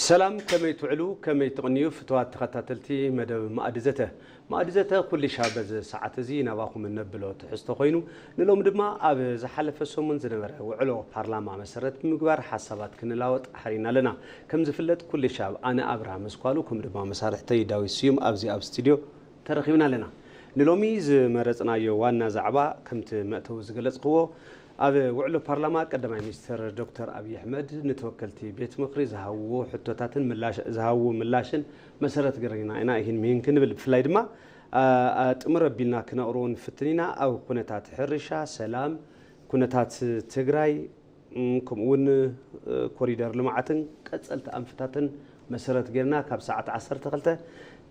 ሰላም፣ ከመይ ትውዕሉ? ከመይ ትቕንዩ? ፍትዋት ተኸታተልቲ መደብ ማእዲ ዘተ። ማእዲ ዘተ ኩሉ ሻብ በዚ ሰዓት እዚ ናባኹም እነብሎ ትሕዝቶ ኮይኑ፣ ንሎሚ ድማ ኣብ ዝሓለፈ ሰሙን ዝነበረ ውዕሎ ፓርላማ መሰረት ብምግባር ሓሳባት ክንላወጥ ሓሪና ኣለና። ከም ዝፍለጥ ኩሉ ሻብ ኣነ ኣብርሃ መስኳሉ፣ ከምኡ ድማ መሳርሕተይ ዳዊት ስዩም ኣብዚ ኣብ ስቱድዮ ተረኺብና ኣለና። ንሎሚ ዝመረጽናዮ ዋና ዛዕባ ከምቲ መእተዊ ዝገለጽክዎ፣ ኣብ ውዕሎ ፓርላማ ቀዳማይ ሚኒስትር ዶክተር ኣብይ ኣሕመድ ንተወከልቲ ቤት ምኽሪ ዝሃብዎ ሕቶታትን ምላሽ ዝሃብዎ ምላሽን መሰረት ገርና ኢና ይህን ምሂን ክንብል፣ ብፍላይ ድማ ኣ- ኣጥምር ኣቢልና ክነቕርቦ ንፍትን ኢና። ኣብ ኩነታት ሕርሻ፣ ሰላም፣ ኩነታት ትግራይ፣ እም፣ ከምኡ እውን ኮሪደር ልምዓትን ቀፀልቲ ኣንፈታትን መሰረት ጌርና ካብ ሰዓት ዓሰርተ ክልተ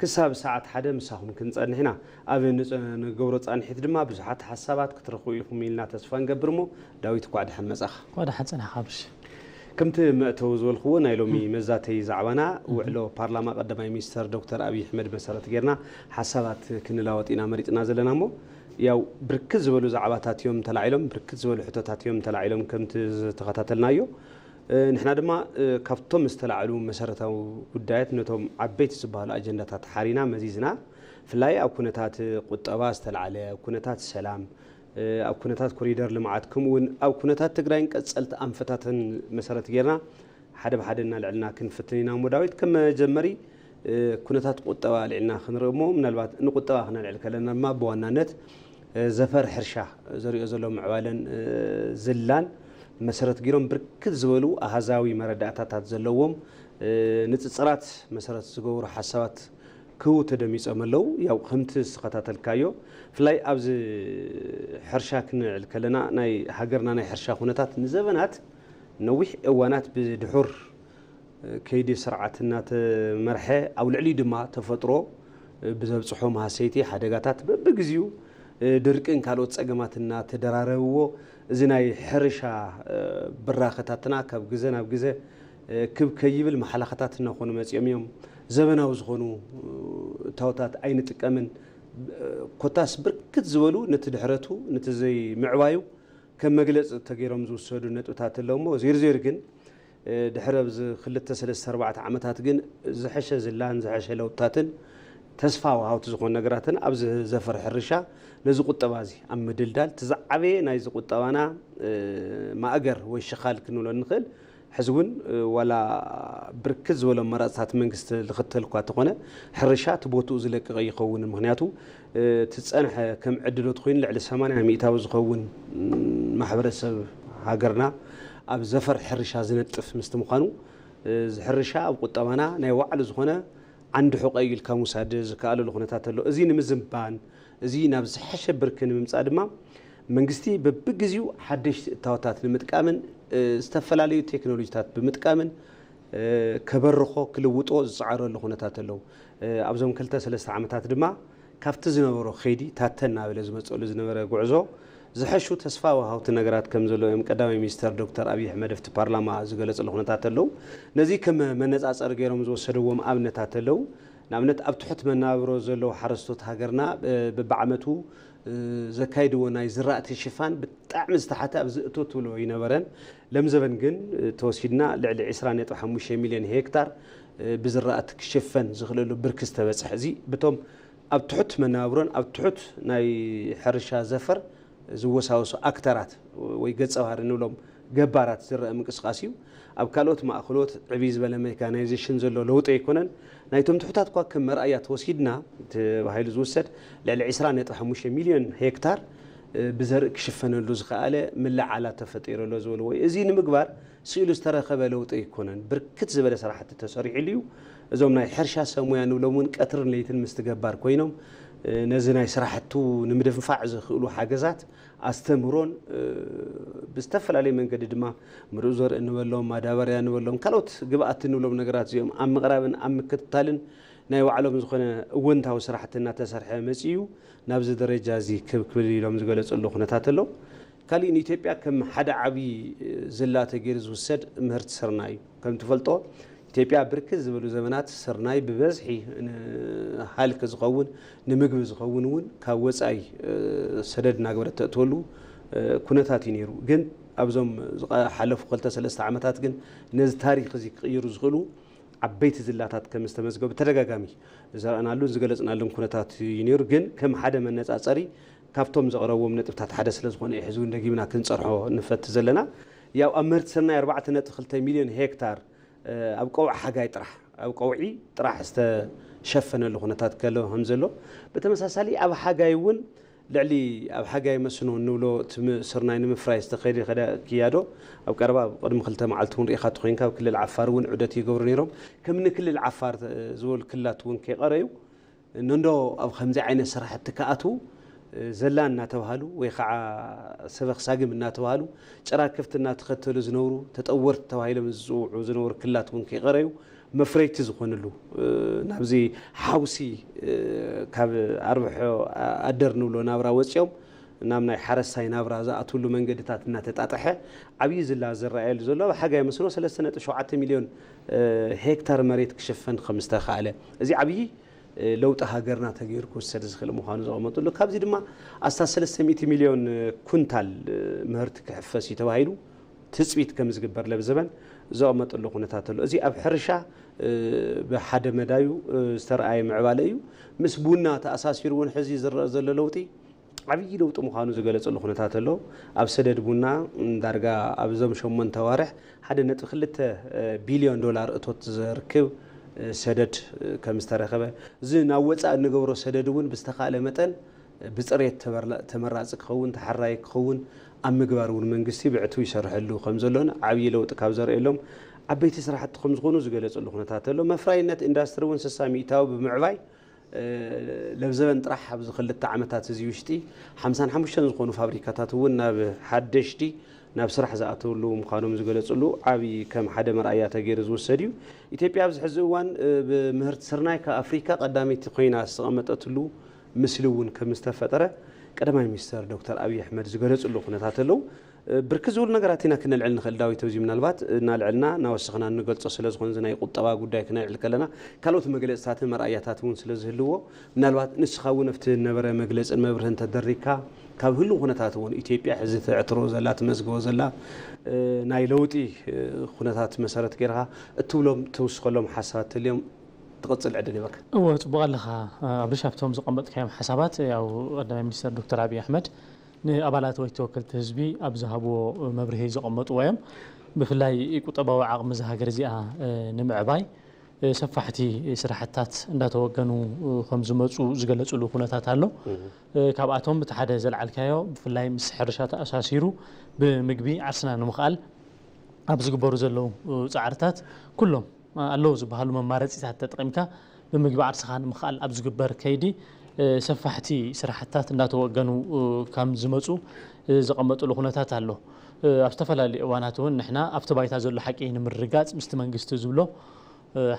ክሳብ ሰዓት ሓደ ምሳኹም ክንፀንሕ ኢና። ኣብ ንገ- ንገብሮ ፃንሒት ድማ ብዙሓት ሓሳባት ክትረኽቡ ኢኹም ኢልና ተስፋ ንገብር። እሞ ዳዊት፣ እኳዕ ደሓን መፃኻ። እኳዕ ደሓን ፀናሕካ ብሽ። ከምቲ መእተዊ ዝበልክዎ፣ ናይ ሎሚ መዛተይ ዛዕባና ውዕሎ ፓርላማ ቀዳማይ ሚኒስተር ዶክተር ኣብይ ኣሕመድ መሰረት ጌርና ሓሳባት ክንላወጥ ኢና መሪፅና ዘለና። እሞ ያው ብርክት ዝበሉ ዛዕባታት እዮም ተላዒሎም፣ ብርክት ዝበሉ ሕቶታት እዮም ተላዒሎም ከምቲ ዝተኸታተልናዮ። ንሕና ድማ ካብቶም ዝተላዕሉ መሰረታዊ ጉዳያት ነቶም ዓበይቲ ዝበሃሉ ኣጀንዳታት ሓሪና መዚዝና፣ ብፍላይ ኣብ ኩነታት ቁጠባ ዝተላዕለ፣ ኣብ ኩነታት ሰላም፣ ኣብ ኩነታት ኮሪደር ልምዓት፣ ከምኡ እውን ኣብ ኩነታት ትግራይን ቀፀልቲ ኣንፈታትን መሰረት ጌርና ሓደ ብሓደ እናልዕልና ክንፍትን ኢና። እሞ ዳዊት፣ ከም መጀመሪ ኩነታት ቁጠባ ኣልዕልና ክንርኢ እሞ፣ ምናልባት ንቁጠባ ክነልዕል ከለና ድማ ብዋናነት ዘፈር ሕርሻ ዘሪኦ ዘሎ ምዕባለን ዝላን መሰረት ጌሮም ብርክት ዝበሉ ኣሃዛዊ መረዳእታታት ዘለዎም ንፅፅራት መሰረት ዝገብሩ ሓሳባት ክህቡ ተደሚፆም ኣለዉ። ያው ከምቲ ዝተኸታተልካዮ፣ ብፍላይ ኣብዚ ሕርሻ ክንልዕል ከለና፣ ናይ ሃገርና ናይ ሕርሻ ኩነታት ንዘበናት ነዊሕ እዋናት ብድሑር ከይዲ ስርዓት እናተመርሐ፣ ኣብ ልዕሊኡ ድማ ተፈጥሮ ብዘብፅሖ መሃሰይቲ ሓደጋታት በብግዚኡ ድርቅን ካልኦት ፀገማት እናተደራረብዎ፣ እዚ ናይ ሕርሻ ብራኸታትና ካብ ግዘ ናብ ግዘ ክብ ከይብል መሓላኸታት እናኾኑ መፂኦም እዮም። ዘበናዊ ዝኾኑ እታወታት ኣይንጥቀምን። ኮታስ ብርክት ዝበሉ ነቲ ድሕረቱ፣ ነቲ ዘይምዕባዩ ከም መግለፂ ተገይሮም ዝውሰዱ ነጥብታት ኣለዉ። እሞ ዜርዜር ግን ድሕሪ ኣብዚ ክልተ፣ ሰለስተ፣ ኣርባዕተ ዓመታት ግን ዝሐሸ ዝላን ዝሐሸ ለውጥታትን ተስፋ ወሃብቲ ዝኾኑ ነገራትን ኣብዚ ዘፈር ሕርሻ ነዚ ቁጠባ እዚ ኣብ ምድልዳል እቲ ዝዓበየ ናይዚ ቁጠባና ማእገር ወይ ሽኻል ክንብሎ እንኽእል። ሕዚ እውን ዋላ ብርክት ዝበሉ ኣማራፅታት መንግስቲ ዝኽተል እኳ እንተኾነ፣ ሕርሻ እቲ ቦትኡ ዝለቅቕ ኣይኸውን። ምኽንያቱ እቲ ዝፀንሐ ከም ዕድሎት ኮይኑ ልዕሊ ሰማንያ ሚእታዊ ዝኸውን ማሕበረሰብ ሃገርና ኣብ ዘፈር ሕርሻ ዝነጥፍ ምስቲ ምዃኑ፣ እዚ ሕርሻ ኣብ ቁጠባና ናይ ባዕሉ ዝኾነ ዓንዲ ሑቐ እዩ ኢልካ ምውሳድ ዝከኣለሉ ኩነታት ኣሎ። እዚ ንምዝንባን፣ እዚ ናብ ዝሐሸ ብርኪ ንምምፃእ ድማ መንግስቲ በብግዚኡ ሓደሽቲ እታወታት ንምጥቃምን ዝተፈላለዩ ቴክኖሎጂታት ብምጥቃምን ከበርኾ ክልውጦ ዝፀዓረሉ ኩነታት ኣለዉ። ኣብዞም ክልተ ሰለስተ ዓመታት ድማ ካብቲ ዝነበሮ ከይዲ ታተ እናበለ ዝመፀሉ ዝነበረ ጉዕዞ ዝሐሹ ተስፋ ወሃብቲ ነገራት ከም ዘለዉ እዮም ቀዳማይ ሚኒስተር ዶክተር ኣብይ ኣሕመድ ኣብቲ ፓርላማ ዝገለፅሉ ኩነታት ኣለዉ። ነዚ ከም መነፃፀሪ ገይሮም ዝወሰድዎም ኣብነታት ኣለዉ። ንኣብነት ኣብ ትሑት መናብሮ ዘለዉ ሓረስቶት ሃገርና በብዓመቱ ዘካይድዎ ናይ ዝራእቲ ሽፋን ብጣዕሚ ዝተሓተ፣ ኣብዚ እቶ ትብሎ ኣይነበረን። ለምዘበን ግን ተወሲድና ልዕሊ ዕስራ ነጥቢ ሓሙሽተ ሚልዮን ሄክታር ብዝራእቲ ክሽፈን ዝኽእለሉ ብርኪ ዝተበፅሐ፣ እዚ ብቶም ኣብ ትሑት መነባብሮን ኣብ ትሑት ናይ ሕርሻ ዘፈር ዝወሳወሱ ኣክተራት ወይ ገፀ ባህሪ ንብሎም ገባራት ዝረአ ምንቅስቃስ እዩ። ኣብ ካልኦት ማእኸሎት ዕብይ ዝበለ ሜካናይዜሽን ዘሎ ለውጢ ኣይኮነን። ናይቶም ትሑታት እኳ ከም መርኣያ ተወሲድና ተባሂሉ ዝውሰድ ልዕሊ ዕስራ ነጥቢ ሓሙሽተ ሚልዮን ሄክታር ብዘርኢ ክሽፈነሉ ዝኸኣለ ምልዕዓላት ተፈጢሩ ኣሎ ዝበልዎ እዩ። እዚ ንምግባር ስኢሉ ዝተረኸበ ለውጢ ኣይኮነን። ብርክት ዝበለ ስራሕቲ ተሰሪሕሉ እዩ። እዞም ናይ ሕርሻ ሰብ ሞያ ንብሎም እውን ቀትርን ለይትን ምስቲ ገባር ኮይኖም ነዚ ናይ ስራሕቱ ንምድንፋዕ ዝኽእሉ ሓገዛት ኣስተምህሮን ብዝተፈላለየ መንገዲ ድማ ምሩእ ዘርኢ ንበሎም፣ ማዳበርያ ንበሎም፣ ካልኦት ግብኣት ንብሎም ነገራት እዚኦም ኣብ ምቕራብን ኣብ ምክትታልን ናይ ባዕሎም ዝኾነ እወንታዊ ስራሕቲ እናተሰርሐ መፂኡ ናብዚ ደረጃ እዚ ክብ ክብል ኢሎም ዝገለፅሉ ኩነታት ኣሎ። ካሊእ ንኢትዮጵያ ከም ሓደ ዓብዪ ዝላ ተገይሩ ዝውሰድ ምህርቲ ስርናይ እዩ። ከም ትፈልጦ ኢትዮጵያ ብርክት ዝበሉ ዘመናት ስርናይ ብበዝሒ ንሃልኪ ዝኸውን ንምግቢ ዝኸውን እውን ካብ ወፃኢ ሰደድ እናገበረት ተእትወሉ ኩነታት እዩ ነይሩ። ግን ኣብዞም ዝሓለፉ ክልተ ሰለስተ ዓመታት ግን ነዚ ታሪክ እዚ ክቕይሩ ዝኽእሉ ዓበይቲ ዝላታት ከም ዝተመዝገቡ ብተደጋጋሚ ዘረኣናሉን ዝገለጽናሉን ኩነታት እዩ ነይሩ። ግን ከም ሓደ መነጻጸሪ ካብቶም ዘቕረብዎም ነጥብታት ሓደ ስለ ዝኾነ እዩ ሕዚ እውን ደጊምና ክንጸርሖ ንፈቲ ዘለና። ያው ኣብ ምህርቲ ስርናይ ኣርባዕተ ነጥቢ ክልተ ሚልዮን ሄክታር ኣብ ቀውዒ ሓጋይ ጥራሕ ኣብ ቀውዒ ጥራሕ ዝተሸፈነሉ ኩነታት ከሎ ከም ዘሎ፣ ብተመሳሳሊ ኣብ ሓጋይ እውን ልዕሊ ኣብ ሓጋይ መስኖ እንብሎ እቲ ም- ስርናይ ንምፍራይ ዝተኸደ ከደ ክያዶ ኣብ ቀረባ ኣብ ቅድሚ ክልተ መዓልቲ እውን ርኢኻ ተኾይንካ ኣብ ክልል ዓፋር እውን ዑደት ይገብሩ ነይሮም። ከም ንክልል ዓፋር ተ- ዝበሉ ክልላት እውን ከይቐረዩ ነንዶ ኣብ ከምዚ ዓይነት ስራሕቲ ክኣትዉ ዘላ እናተባሃሉ ወይ ከዓ ሰበኽ ሳግም እናተባሃሉ ጭራ ከፍቲ እናተኸተሉ ዝነብሩ ተጠወርቲ ተባሂሎም ዝፅውዑ ዝነበሩ ክልላት እውን ከይቐረዩ መፍረይቲ ዝኾንሉ ናብዚ ሓውሲ ካብ ኣርብሖ ኣደር ንብሎ ናብራ ወፂኦም ናብ ናይ ሓረስታይ ናብራ ዝኣትውሉ መንገድታት እናተጣጠሐ ዓብዪ ዝላ ዝረኣየሉ ዘሎ ኣብ ሓጋይ መስኖ ሰለስተ ነጥቢ ሸውዓተ ሚልዮን ሄክታር መሬት ክሽፈን ከም ዝተኻእለ እዚ ዓብዪ ለውጢ ሃገርና ተገይሩ ክውሰድ ዝኽእል ምዃኑ ዘቐመጥሉ ካብዚ ድማ ኣስታት ሰለስተ ሚእቲ ሚልዮን ኩንታል ምህርቲ ክሕፈስ እዩ ተባሂሉ ትፅቢት ከም ዝግበር ለብዘበን ዘቐመጠሉ ኩነታት ኣሎ። እዚ ኣብ ሕርሻ ብሓደ መዳዩ ዝተረኣየ ምዕባለ እዩ። ምስ ቡና ተኣሳሲሩ እውን ሕዚ ዝረአ ዘሎ ለውጢ ዓብዪ ለውጢ ምዃኑ ዝገለጸሉ ኩነታት ኣሎ። ኣብ ሰደድ ቡና ዳርጋ ኣብዞም ሸሞንተ ኣዋርሕ ሓደ ነጥቢ ክልተ ቢልዮን ዶላር እቶት ዘርክብ ሰደድ ከም ዝተረኸበ፣ እዚ ናብ ወጻኢ እንገብሮ ሰደድ እውን ብዝተኻእለ መጠን ብፅሬት ተመራፂ ክኸውን፣ ተሓራይ ክኸውን ኣብ ምግባር እውን መንግስቲ ብዕቱብ ይሰርሐሉ ከም ዘሎን ዓብዪ ለውጢ ካብ ዘርእየሎም ዓበይቲ ስራሕቲ ከም ዝኾኑ ዝገለፀሉ ኩነታት ኣሎ። መፍራይነት ኢንዳስትሪ እውን ስሳ ሚእታዊ ብምዕባይ ለብዘበን ጥራሕ ኣብዚ ክልተ ዓመታት እዚ ውሽጢ ሓምሳን ሓሙሽተን ዝኾኑ ፋብሪካታት እውን ናብ ሓደሽቲ ናብ ስራሕ ዝኣተውሉ ምዃኖም ዝገለፅሉ ዓብዪ ከም ሓደ መርኣያ ተገይሩ ዝውሰድ እዩ። ኢትዮጵያ ኣብዚ ሕዚ እዋን ብምህርቲ ስርናይ ካብ ኣፍሪካ ቀዳመይቲ ኮይና ዝተቐመጠትሉ ምስሊ እውን ከም ዝተፈጠረ ቀዳማይ ሚኒስተር ዶክተር ኣብዪ ኣሕመድ ዝገለፅሉ ኩነታት ኣለዉ። ብርክት ዝበሉ ነገራት ኢና ክነልዕል ንኽእል ዳዊት፣ ኣብዚ ምናልባት እናልዕልና እናወሰኽና እንገልጾ ስለ ዝኾነ እዚ ናይ ቁጠባ ጉዳይ ክነልዕል ከለና ካልኦት መግለጽታትን መርኣያታት እውን ስለ ዝህልዎ ምናልባት ንስኻ እውን ኣብቲ ነበረ መግለጽን መብርህን ተደሪግካ ካብ ህሉ ኩነታት እውን ኢትዮጵያ ሕዚ ተዕትሮ ዘላ ትመዝግቦ ዘላ ናይ ለውጢ ኩነታት መሰረት ገይርካ እትብሎም ትውስኸሎም ሓሳባት ተልዮም ትቕጽል ዕድል ይበካ። እወ፣ ጽቡቕ ኣለኻ። ኣብርሽ፣ ኣብቶም ዘቐመጥካዮም ሓሳባት ያው ቀዳማይ ሚኒስተር ዶክተር ኣብይ ኣሕመድ ንኣባላት ወይ ተወከልቲ ህዝቢ ኣብ ዝሃብዎ መብርሂ ዘቐመጥዎ እዮም። ብፍላይ ቁጠባዊ ዓቕሚ እዛ ሃገር እዚኣ ንምዕባይ ሰፋሕቲ ስራሕትታት እንዳተወገኑ ከም ዝመፁ ዝገለፅሉ ኩነታት ኣሎ። ካብኣቶም እቲ ሓደ ዘልዓልካዮ ብፍላይ ምስ ሕርሻ ተኣሳሲሩ ብምግቢ ዓርስና ንምኽኣል ኣብ ዝግበሩ ዘለዉ ፃዕርታት ኩሎም ኣለዉ ዝበሃሉ መማረፂታት ተጠቒምካ ብምግቢ ዓርስኻ ንምኽኣል ኣብ ዝግበር ከይዲ ሰፋሕቲ ስራሕትታት እንዳተወገኑ ከም ዝመፁ ዘቐመጥሉ ኩነታት ኣሎ። ኣብ ዝተፈላለዩ እዋናት እውን ንሕና ኣብቲ ባይታ ዘሎ ሓቂ ንምርግጋፅ ምስቲ መንግስቲ ዝብሎ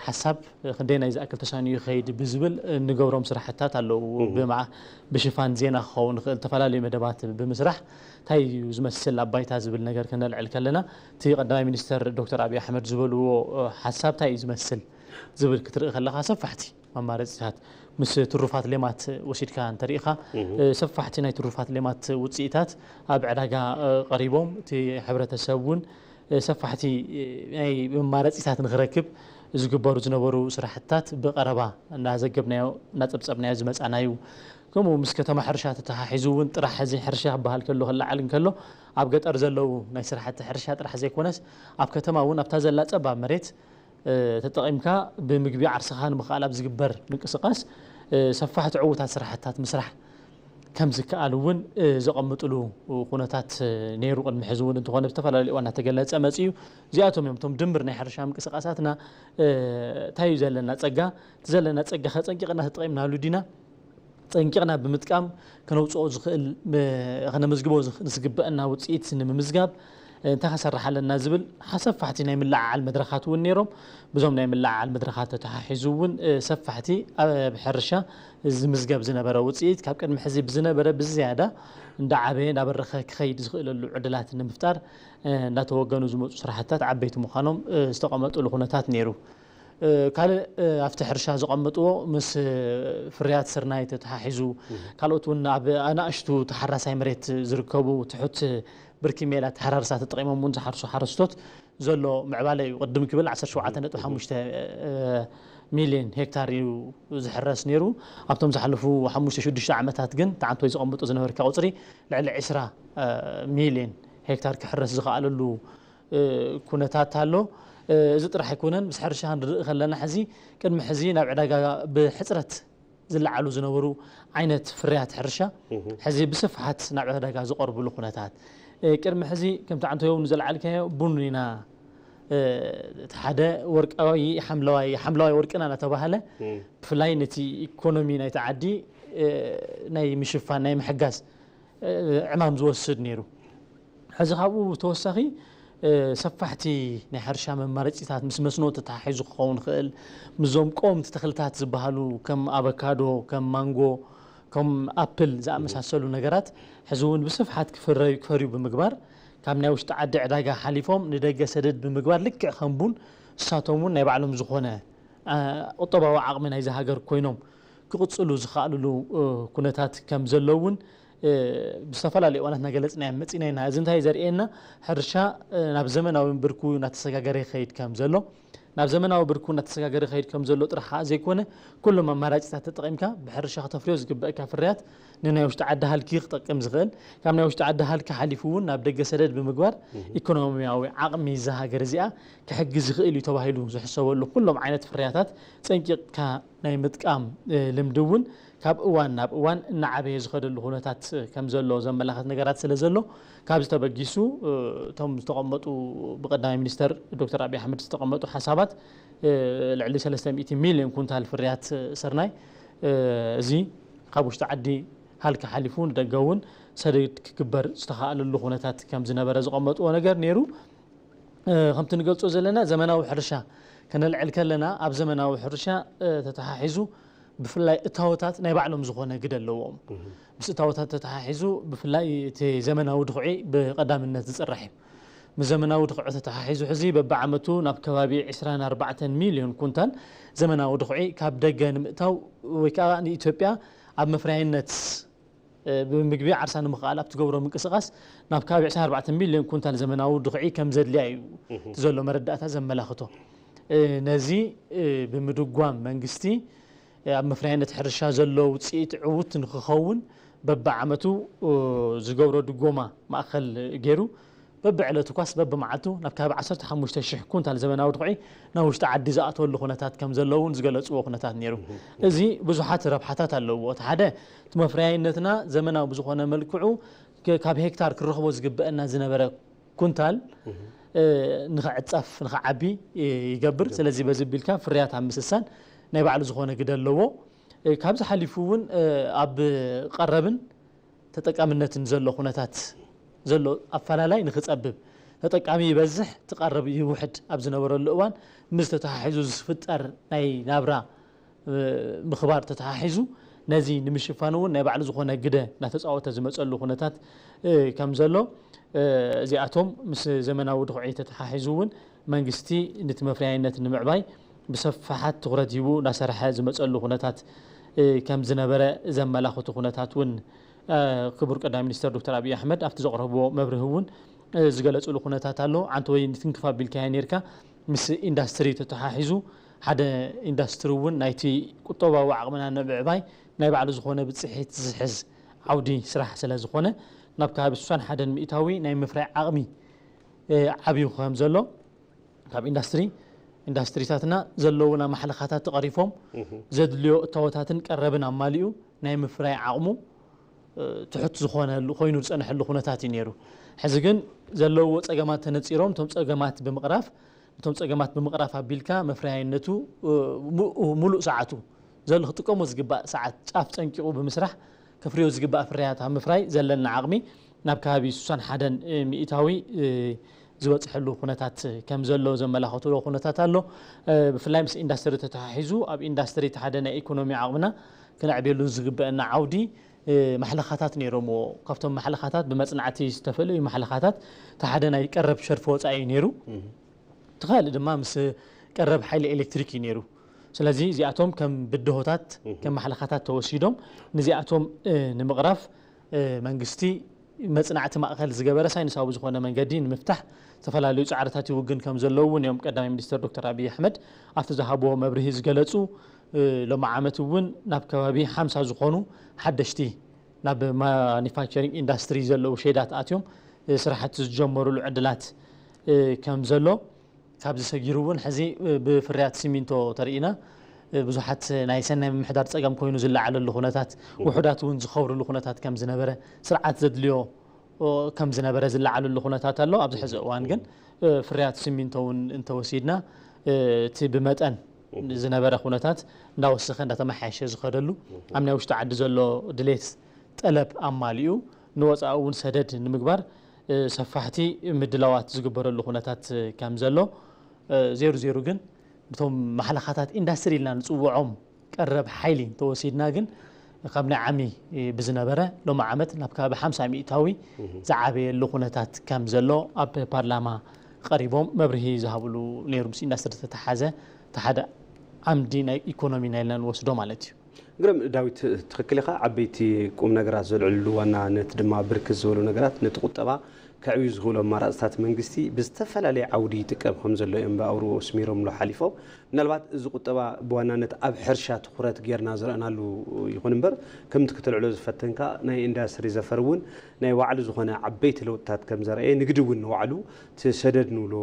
ሓሳብ ክንደየናይ ዝኣክል ተሳንዩ ይኸይድ ብዝብል እንገብሮም ስራሕትታት ኣለዉ። ብመዓ ብሽፋን ዜና ክኸውን ይኽእል፣ ዝተፈላለዩ መደባት ብምስራሕ እንታይ እዩ ዝመስል ኣብ ባይታ ዝብል ነገር ከነልዕል ከለና እቲ ቀዳማይ ሚኒስተር ዶክተር ኣብይ ኣሕመድ ዝበልዎ ሓሳብ እንታይ እዩ ዝመስል ዝብል ክትርኢ ከለኻ ሰፋሕቲ መማረፂታት ምስ ትሩፋት ሌማት ወሲድካ እንተሪኢኻ ሰፋሕቲ ናይ ትሩፋት ሌማት ውፅኢታት ኣብ ዕዳጋ ቀሪቦም እቲ ሕብረተሰብ እውን ሰፋሕቲ ናይ መማረፂታት ንክረክብ ዝግበሩ ዝነበሩ ስራሕትታት ብቐረባ እናዘገብናዮ እናፀብፀብናዮ ዝመፃና እዩ። ከምኡ ምስ ከተማ ሕርሻ ተተሓሒዙ እውን ጥራሕ እዚ ሕርሻ ክበሃል ከሎ ክለዓል እንከሎ ኣብ ገጠር ዘለዉ ናይ ስራሕቲ ሕርሻ ጥራሕ ዘይኮነስ ኣብ ከተማ እውን ኣብታ ዘላ ፀባብ መሬት ተጠቒምካ ብምግቢ ዓርስኻ ንምኽኣል ኣብ ዝግበር ምንቅስቓስ ሰፋሕቲ ዕዉታት ስራሕትታት ምስራሕ ከም ዝከኣል እውን ዘቐምጥሉ ኩነታት ነይሩ። ቅድሚ ሕዚ እውን እንተኾነ ብዝተፈላለዩ እዋን እናተገለፀ መፅኡ እዩ። እዚኣቶም እዮም እቶም ድምር ናይ ሕርሻ ምንቅስቓሳትና። እንታይ እዩ ዘለና ፀጋ? እቲ ዘለና ፀጋ ከፀንቂቕና ተጠቒምናሉ ዲና ፀንቂቕና ብምጥቃም ከነውፅኦ ዝኽእል ከነመዝግቦ ዝግበአና ውፅኢት ንምምዝጋብ እንታይ ከሰርሕ ኣለና ዝብል ሰፋሕቲ ናይ ምልዕዓል መድረኻት እውን ነይሮም። ብዞም ናይ ምልዕዓል መድረኻት ተተሓሒዙ እውን ሰፋሕቲ ኣብ ሕርሻ ዝምዝገብ ዝነበረ ውፅኢት ካብ ቅድሚ ሕዚ ብዝነበረ ብዝያዳ እንዳዓበየ እንዳበረኸ ክኸይድ ዝኽእለሉ ዕድላት ንምፍጣር እንዳተወገኑ ዝመፁ ስራሕትታት ዓበይቲ ምዃኖም ዝተቐመጡሉ ኩነታት ነይሩ። ካልእ ኣብቲ ሕርሻ ዘቐመጥዎ ምስ ፍርያት ስርናይ ተተሓሒዙ ካልኦት እውን ኣብ ኣናእሽቱ ተሓራሳይ መሬት ዝርከቡ ትሑት ብርኪ ሜላ ኣተሓራርሳ ተጠቒሞም እውን ዝሓርሱ ሓረስቶት ዘሎ ምዕባለ እዩ። ቅድም ክብል ዓሰርተ ሸውዓተ ነጥቢ ሓሙሽተ ሚልዮን ሄክታር እዩ ዝሕረስ ነይሩ። ኣብቶም ዝሓለፉ ሓሙሽተ ሽዱሽተ ዓመታት ግን፣ ትዓንቶይ ዘቐምጦ ዝነበርካ ቁፅሪ፣ ልዕሊ ዕስራ ሚልዮን ሄክታር ክሕረስ ዝኸኣለሉ ኩነታት ኣሎ። እዚ ጥራሕ ኣይኮነን፣ ምስ ሕርሻ ክንርኢ ከለና፣ ሕዚ ቅድሚ ሕዚ ናብ ዕዳጋ ብሕፅረት ዝለዓሉ ዝነበሩ ዓይነት ፍርያት ሕርሻ፣ ሕዚ ብስፍሓት ናብ ዕዳጋ ዝቐርብሉ ኩነታት፣ ቅድሚ ሕዚ ከምቲ ዓንቶዮ እውን ዘልዓልካዮ፣ ቡን ኢና፣ እቲ ሓደ ወርቃዊ ሓምለዋይ፣ ሓምለዋይ ወርቅና እናተባህለ፣ ብፍላይ ነቲ ኢኮኖሚ ናይቲ ዓዲ ናይ ምሽፋን፣ ናይ ምሕጋዝ ዕማም ዝወስድ ነይሩ። ሕዚ ካብኡ ብተወሳኺ ሰፋሕቲ ናይ ሕርሻ መማረፂታት፣ ምስ መስኖ ተተሓሒዙ ክኸውን ይኽእል፣ ምስዞም ቀወምቲ ተኽልታት ዝበሃሉ ከም ኣቨካዶ፣ ከም ማንጎ፣ ከም ኣፕል ዝኣመሳሰሉ ነገራት ሕዚ እውን ብስፍሓት ክፍረዩ፣ ክፈርዩ ብምግባር፣ ካብ ናይ ውሽጢ ዓዲ ዕዳጋ ሓሊፎም ንደገ ሰደድ ብምግባር፣ ልክዕ ከም ቡን፣ ንሳቶም እውን ናይ ባዕሎም ዝኾነ ቁጠባዊ ዓቕሚ ናይዚ ሃገር ኮይኖም ክቕፅሉ ዝኽኣልሉ ኩነታት ከም ዘሎ እውን ብዝተፈላለዩ እዋናት እናገለፅና መፂና ኢና። እዚ እንታይ ዘርእየና? ሕርሻ ናብ ዘመናዊ ብርኩ እናተሰጋገረ ይኸይድ ከም ዘሎ፣ ናብ ዘመናዊ ብርኩ እናተሰጋገረ ይኸይድ ከም ዘሎ ጥራሕ ከዓ ዘይኮነ፣ ኩሎም ኣማራፂታት ተጠቒምካ ብሕርሻ ክተፍርዮ ዝግበእካ ፍርያት ንናይ ውሽጢ ዓዲ ሃልኪ ክጠቅም ዝኽእል፣ ካብ ናይ ውሽጢ ዓዲ ሃልኪ ሓሊፉ እውን ናብ ደገ ሰደድ ብምግባር ኢኮኖሚያዊ ዓቕሚ እዛ ሃገር እዚኣ ክሕግዝ ይኽእል እዩ ተባሂሉ ዝሕሰበሉ ኩሎም ዓይነት ፍርያታት ፀንቂቕካ ናይ ምጥቃም ልምዲ እውን ካብ እዋን ናብ እዋን እናዓበየ ዝኸደሉ ኩነታት ከም ዘሎ ዘመላኽት ነገራት ስለ ዘሎ፣ ካብዚ ተበጊሱ እቶም ዝተቐመጡ፣ ብቀዳማይ ሚኒስተር ዶክተር ኣብይ ኣሕመድ ዝተቐመጡ ሓሳባት፣ ልዕሊ ሰለስተ ሚእቲ ሚልዮን ኩንታል ፍርያት ስርናይ፣ እዚ ካብ ውሽጢ ዓዲ ሃልኪ ሓሊፉ ንደገ እውን ሰደድ ክግበር ዝተኻእለሉ ኩነታት ከም ዝነበረ ዝቐመጥዎ ነገር ነይሩ። ከምቲ ንገልጾ ዘለና፣ ዘመናዊ ሕርሻ ከነልዕል ከለና፣ ኣብ ዘመናዊ ሕርሻ ተተሓሒዙ ብፍላይ እታወታት ናይ ባዕሎም ዝኾነ ግደ ኣለዎም። ምስ እታወታት ተተሓሒዙ ብፍላይ እቲ ዘመናዊ ድኹዒ ብቐዳምነት ዝፅራሕ እዩ። ምስ ዘመናዊ ድኹዒ ተተሓሒዙ ሕዚ በብዓመቱ ናብ ከባቢ ዕስራን ኣርባዕተን ሚልዮን ኩንታል ዘመናዊ ድኹዒ ካብ ደገ ንምእታው ወይ ከዓ ንኢትዮጵያ ኣብ መፍረያይነት ብምግቢ ዓርሳ ንምኽኣል ኣብ ትገብሮ ምንቅስቓስ ናብ ከባቢ ዕስራን ኣርባዕተን ሚልዮን ኩንታል ዘመናዊ ድኹዒ ከም ዘድልያ እዩ እቲ ዘሎ መረዳእታ ዘመላኽቶ። ነዚ ብምድጓም መንግስቲ ኣብ መፍረያይነት ሕርሻ ዘሎ ውፅኢት ዕዉት ንክኸውን በብዓመቱ ዝገብሮ ድጎማ ማእኸል ገይሩ በብዕለቱ ኳስ በብመዓልቱ ናብ ከባቢ ዓሰርተ ሓሙሽተ ሽሕ ኩንታል ዘመናዊ ድኹዒ ናብ ውሽጢ ዓዲ ዝኣተወሉ ኩነታት ከም ዘሎ እውን ዝገለፅዎ ኩነታት ነይሩ። እዚ ብዙሓት ረብሓታት ኣለዎ። እቲ ሓደ፣ እቲ መፍረያይነትና ዘመናዊ ብዝኾነ መልክዑ ክ-፣ ካብ ሄክታር ክረኽቦ ዝግበአና ዝነበረ ኩንታል ንኽዕፀፍ፣ ንኽዓቢ ይገብር። ስለዚ በዚ ቢልካ ፍርያት ኣብ ምስሳን ናይ ባዕሉ ዝኾነ ግደ ኣለዎ። ካብዚ ሓሊፉ እውን ኣብ ቀረብን ተጠቃምነትን ዘሎ ኩነታት ዘሎ ኣፈላላይ ንኽፀብብ፣ ተጠቃሚ ይበዝሕ፣ ትቐርብ ይውሕድ ኣብ ዝነበረሉ እዋን፣ ምስ ተተሓሒዙ ዝፍጠር ናይ ናብራ ምኽባር ተተሓሒዙ፣ ነዚ ንምሽፋን እውን ናይ ባዕሉ ዝኾነ ግደ እናተፃወተ ዝመፀሉ ኩነታት ከም ዘሎ፣ እዚኣቶም ምስ ዘመናዊ ድኹዒ ተተሓሒዙ እውን መንግስቲ ነቲ መፍረያይነት ንምዕባይ ብሰፍሓት ትኹረት ሂቡ እናሰርሐ ዝመፀሉ ኩነታት ከም ዝነበረ ዘመላኽቱ ኩነታት እውን ክቡር ቀዳማይ ሚኒስተር ዶክተር ኣብይ ኣሕመድ ኣብቲ ዘቕረብዎ መብርሂ እውን ዝገለፅሉ ኩነታት ኣሎ። ዓንተወይ ንትንክፍ ኣቢልካዮ ነይርካ፣ ምስ ኢንዳስትሪ ተተሓሒዙ ሓደ ኢንዳስትሪ እውን ናይቲ ቁጠባዊ ዓቕምና ንምዕባይ ናይ ባዕሉ ዝኾነ ብፅሒት ዝሕዝ ዓውዲ ስራሕ ስለ ዝኾነ፣ ናብ ከባቢ ስሳን ሓደን ሚእታዊ ናይ ምፍራይ ዓቕሚ ዓብዩ ከም ዘሎ፣ ካብ ኢንዳስትሪ፣ ኢንዳስትሪታትና ዘለውና ማሕለኻታት ተቐሪፎም፣ ዘድልዮ እታወታትን ቀረብን ኣማሊኡ ናይ ምፍራይ ዓቕሙ ትሑት ዝኾነሉ ኮይኑ ዝጸንሐሉ ኩነታት እዩ ነይሩ። ሕዚ ግን ዘለውዎ ጸገማት ተነጺሮም፣ እቶም ጸገማት ብምቕራፍ፣ እቶም ጸገማት ብምቕራፍ ኣቢልካ መፍረያይነቱ፣ እ፣ ሙ-፣ ሙሉእ ሰዓቱ ዘሎ ክጥቀሞ ዝግባእ ሰዓት ጫፍ ጸንቂቑ ብምስራሕ ከፍርዮ ዝግባእ ፍርያት ኣብ ምፍራይ ዘለና ዓቕሚ ናብ ከባቢ ስሳን ሓደን ሚእታዊ፣ እ፣ ዝበጽሐሉ ኩነታት ከም ዘሎ ዘመላኽትዎ ኩነታት ኣሎ። እ፣ ብፍላይ ምስ ኢንዳስትሪ ተተሓሒዙ ኣብ ኢንዳስትሪ እቲ ሓደ ናይ ኢኮኖሚ ዓቕምና ክነዕብየሉ ዝግበአና ዓውዲ፣ እ፣ ማሕለኻታት ነይሮምዎ። ካብቶም ማሕለኻታት ብመጽናዕቲ ዝተፈልዩ ማሕለኻታት እቲ ሓደ ናይ ቀረብ ሸርፊ ወጻኢ እዩ ነይሩ። እቲ ካልእ ድማ ምስ ቀረብ ሓይሊ ኤሌክትሪክ እዩ ነይሩ። ስለዚ እዚኣቶም ከም ብድሆታት፣ ከም ማሕለኻታት ተወሲዶም፣ ነዚኣቶም፣ እ፣ ንምቕራፍ፣ እ፣ መንግስቲ መጽናዕቲ ማእከል ዝገበረ ሳይንሳዊ ዝኾነ መንገዲ ንምፍታሕ ዝተፈላለዩ ጻዕርታት ይውግን ከም ዘለዉ እውን እዮም ቀዳማይ ሚኒስትር ዶክተር ኣብይ ኣሕመድ ኣብቲ ዝሃብዎ መብርሂ ዝገለጹ። እ፣ ሎሚ ዓመት እውን ናብ ከባቢ ሓምሳ ዝኾኑ ሓደሽቲ ናብ ማኒፋክቸሪንግ ኢንዳስትሪ ዘለዉ ሼዳት ኣትዮም፣ እ፣ ስራሕቲ ዝጀመሩሉ ዕድላት፣ እ፣ ከም ዘሎ ካብዚ ሰጊሩ እውን ሕዚ ብፍርያት ሲሚንቶ ተርኢና ብዙሓት ናይ ሰናይ ምምሕዳር ጸገም ኮይኑ ዝለዓለሉ ኩነታት፣ ውሑዳት እውን ዝኸብርሉ ኩነታት ከም ዝነበረ፣ ስርዓት ዘድልዮ ከም ዝነበረ ዝለዓለሉ ኩነታት ኣሎ። ኣብዚ ሕዚ እዋን ግን ፍርያት ሲሚንቶ እውን እንተወሲድና እቲ ብመጠን ዝነበረ ኩነታት እንዳወሰኸ እንዳተመሓየሸ ዝኸደሉ፣ ኣብ ናይ ውሽጢ ዓዲ ዘሎ ድሌት ጠለብ ኣማሊኡ ንወፃኢ እውን ሰደድ ንምግባር ሰፋሕቲ ምድላዋት ዝግበረሉ ኩነታት ከም ዘሎ፣ ዜሩ ዜሩ ግን ብቶም ማሕለኻታት ኢንዳስትሪ ኢልና ንፅውዖም ቀረብ ሓይሊ እንተወሲድና ግን ካብ ናይ ዓሚ ብዝነበረ ሎሚ ዓመት ናብ ከባቢ ሓምሳ ሚእታዊ ዝዓበየሉ ኩነታት ከም ዘሎ ኣብ ፓርላማ ቀሪቦም መብርሂ ዝሃብሉ ነይሩ። ምስ ኢንዳስትሪ ዝተተሓዘ እቲ ሓደ ዓምዲ ናይ ኢኮኖሚ ኢና ኢልና ንወስዶ ማለት እዩ። ግርም ዳዊት፣ ትኽክል ኢኻ። ዓበይቲ ቁም ነገራት ዘልዕልሉ ዋናነት ድማ ብርክት ዝበሉ ነገራት ነቲ ቁጠባ ከዕብዩ ዝኽእሉ ኣማራፅታት መንግስቲ ብዝተፈላለየ ዓውዲ ይጥቀም ከም ዘሎ እዮም ብኣውርኡ ኣስሚሮምሉ ሓሊፎም። ምናልባት እዚ ቁጠባ ብዋናነት ኣብ ሕርሻ ትኹረት ጌርና ዝረእናሉ ይኹን እምበር፣ ከምቲ ክተልዕሎ ዝፈተንካ ናይ ኢንዳስትሪ ዘፈር እውን ናይ ባዕሉ ዝኾነ ዓበይቲ ለውጥታት ከም ዘርአየ፣ ንግዲ እውን ንባዕሉ እቲ ሰደድ ንብሎ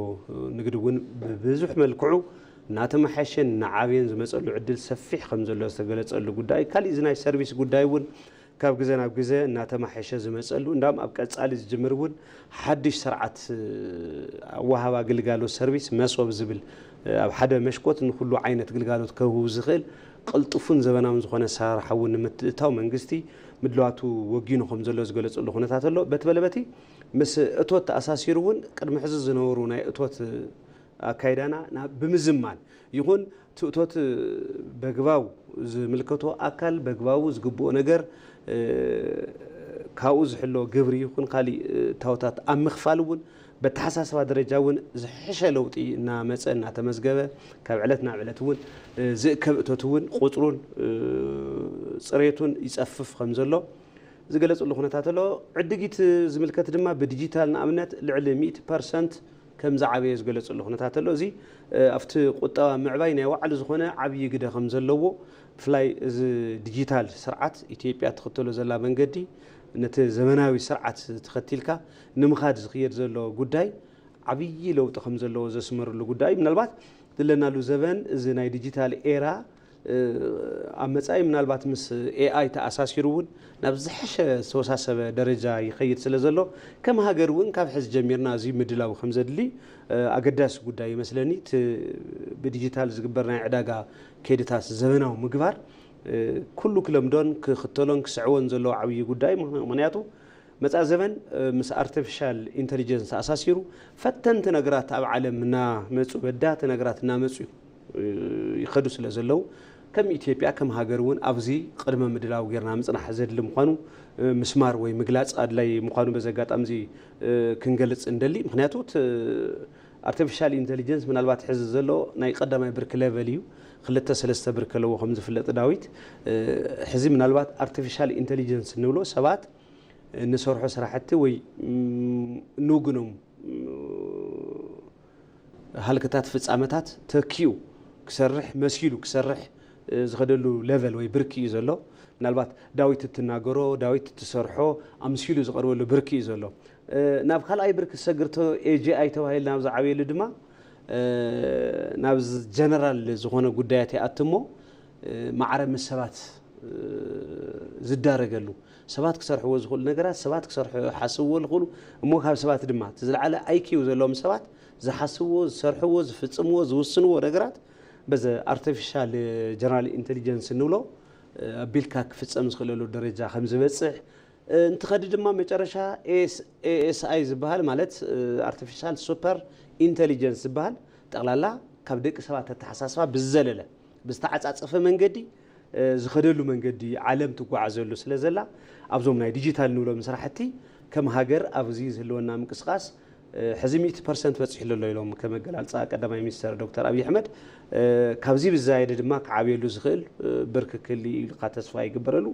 ንግዲ እውን ብብዙሕ መልክዑ እናተመሓየሸን እናዓበየን ዝመፀሉ ዕድል ሰፊሕ ከም ዘሎ ዝተገለፀሉ ጉዳይ፣ ካሊእ እዚ ናይ ሰርቪስ ጉዳይ እውን ካብ ግዘ ናብ ግዘ እናተመሓየሸ ዝመፀሉ፣ እንዳም ኣብ ቀፃሊ ዝጅምር እውን ሓድሽ ስርዓት ኣወሃባ ግልጋሎት ሰርቪስ መሶብ ዝብል ኣብ ሓደ መሽኮት ንኩሉ ዓይነት ግልጋሎት ከህቡ ዝኽእል ቅልጡፉን ዘበናውን ዝኾነ ኣሰራርሓ እውን ንምትእታው መንግስቲ ምድላዋቱ ወጊኑ ከም ዘሎ ዝገለፀሉ ኩነታት ኣሎ። በቲ በለበቲ ምስ እቶት ተኣሳሲሩ እውን ቅድሚ ሕዚ ዝነበሩ ናይ እቶት ኣካይዳና ናብ ብምዝማን ይኹን እቲ እቶት በግባቡ ዝምልከቶ ኣካል በግባቡ ዝግብኦ ነገር፣ እ፣ ካብኡ ዝሕሎ ግብሪ ይኹን ካሊእ፣ እ፣ እታወታት ኣብ ምኽፋል እውን በተሓሳስባ ደረጃ እውን ዝሕሸ ለውጢ እናመፀ እናተመዝገበ ካብ ዕለት ናብ ዕለት እውን፣ እ፣ ዝእከብ እቶት እውን ቁፅሩን፣ እ፣ ፅሬቱን ይፀፍፍ ከም ዘሎ ዝገለፅሉ ኩነታት ኣሎ። ዕድጊት ዝምልከት ድማ ብዲጂታል ንኣብነት ልዕሊ ሚእቲ ፐርሰንት ከም ዝዓበየ ዝገለፅሉ ኩነታት ኣሎ። እዚ፣ እ፣ ኣብቲ ቁጠባ ምዕባይ ናይ ባዕሉ ዝኾነ ዓብዪ ግደ ከም ዘለዎ፣ ብፍላይ እዚ ዲጂታል ስርዓት ኢትዮጵያ ትኽተሎ ዘላ መንገዲ ነቲ ዘመናዊ ስርዓት ተኸቲልካ ንምኻድ ዝኽየድ ዘሎ ጉዳይ ዓብዪ ለውጢ ከም ዘለዎ ዘስመረሉ ጉዳይ እዩ። ምናልባት ዘለናሉ ዘበን እዚ ናይ ዲጂታል ኤራ፣ እ፣ ኣብ መጻኢ ምናልባት ምስ ኤኣይ ተኣሳሲሩ እውን ናብ ዝሐሸ ዝተወሳሰበ ደረጃ ይኸይድ ስለ ዘሎ፣ ከም ሃገር እውን ካብ ሕዚ ጀሚርና እዚ ምድላው ከም ዘድሊ፣ እ፣ ኣገዳሲ ጉዳይ ይመስለኒ። እቲ ብዲጂታል ዝግበር ናይ ዕዳጋ ከይድታት ዘበናዊ ምግባር፣ እ፣ ኩሉ ክለምዶን ክኽተሎን ክስዕቦን ዘለዎ ዓብዪ ጉዳይ፣ ምኽ-፣ ምኽንያቱ መጻ ዘበን፣ እ፣ ምስ ኣርቲፊሻል ኢንተሊጀንስ ተኣሳሲሩ ፈተንቲ ነገራት ኣብ ዓለም እናመጹ፣ በዳህቲ ነገራት እናመጹ፣ እ፣ ይኸዱ ስለ ዘለዉ፣ ከም ኢትዮጵያ፣ ከም ሃገር እውን ኣብዚ ቅድመ ምድላው ጌርና ምጽናሕ ዘድሊ ምዃኑ፣ እ፣ ምስማር ወይ ምግላጽ ኣድላይ ምዃኑ በዚ ኣጋጣሚ እዚ፣ እ፣ ክንገልጽ እንደሊ። ምኽንያቱ እቲ ኣርቲፊሻል ኢንተሊጀንስ ምናልባት ሕዚ ዘሎ ናይ ቀዳማይ ብርኪ ሌቨል እዩ። ክልተ ሰለስተ ብርኪ ኣለዎ ከም ዝፍለጥ ዳዊት። እ፣ ሕዚ ምናልባት ኣርቲፊሻል ኢንተሊጀንስ እንብሎ ሰባት እንሰርሖ ስራሕቲ ወይ፣ ም፣ እንውግኖም፣ ም፣ ሃልክታት ፍጻመታት ተኪኡ ክሰርሕ መሲሉ ክሰርሕ፣ እ፣ ዝኸደሉ ሌቨል ወይ ብርኪ እዩ ዘሎ። ምናልባት ዳዊት እትናገሮ፣ ዳዊት እትሰርሖ ኣምሲሉ ዝቐርበሉ ብርኪ እዩ ዘሎ። እ፣ ናብ ካልኣይ ብርኪ ዝሰግር ተ-፣ ኤ ጂ ኣይ ተባሂልና ኣብ ዝዓበየሉ ድማ፣ እ፣ ናብ ዝ-፣ ጀነራል ዝኾነ ጉዳያት ይኣቱ እሞ፣ እ፣ ማዕረ ምስ ሰባት፣ እ፣ ዝዳረገሉ፣ ሰባት ክሰርሕዎ ዝኽእሉ ነገራት፣ ሰባት ክሰርሑ ሓስብዎ ዝኽእሉ፣ እሞ ካብ ሰባት ድማ እቲ ዝለዓለ ኣይ ኪው ዘለዎም ሰባት ዝሓስብዎ፣ ዝሰርሕዎ፣ ዝፍጽምዎ፣ ዝውስንዎ ነገራት በዚ ኣርቲፊሻል ጀነራል ኢንተሊጀንስ እንብሎ፣ እ፣ ኣቢልካ ክፍጸም ዝኽእለሉ ደረጃ ከም ዝበጽሕ፣ እ፣ እንትኸዲ ድማ መጨረሻ ኤስ-፣ ኤ ኤስ ኣይ ዝበሃል ማለት፣ እ፣ ኣርቲፊሻል ሱፐር ኢንተሊጀንስ ዝበሃል ጠቕላላ ካብ ደቂ ሰባት ኣተሓሳስባ ብዝዘለለ ብዝተዓጻጸፈ መንገዲ፣ እ፣ ዝኸደሉ መንገዲ ዓለም ትጓዓዘሉ ስለ ዘላ፣ ኣብዞም ናይ ዲጂታል ንብሎም ስራሕቲ ከም ሃገር ኣብዚ ዝህልወና ምንቅስቓስ ሕዚ ሚእቲ ፐርሰንት በፂሑ ኣሎ ኢሎም ከም ኣገላልፃ ቀዳማይ ሚኒስተር ዶክተር ኣብይ ኣሕመድ። ካብዚ ብዝዛየደ ድማ ክዓብየሉ ዝኽእል ብርኪ ክህሉ ኢልካ ተስፋ ይግበረሉ።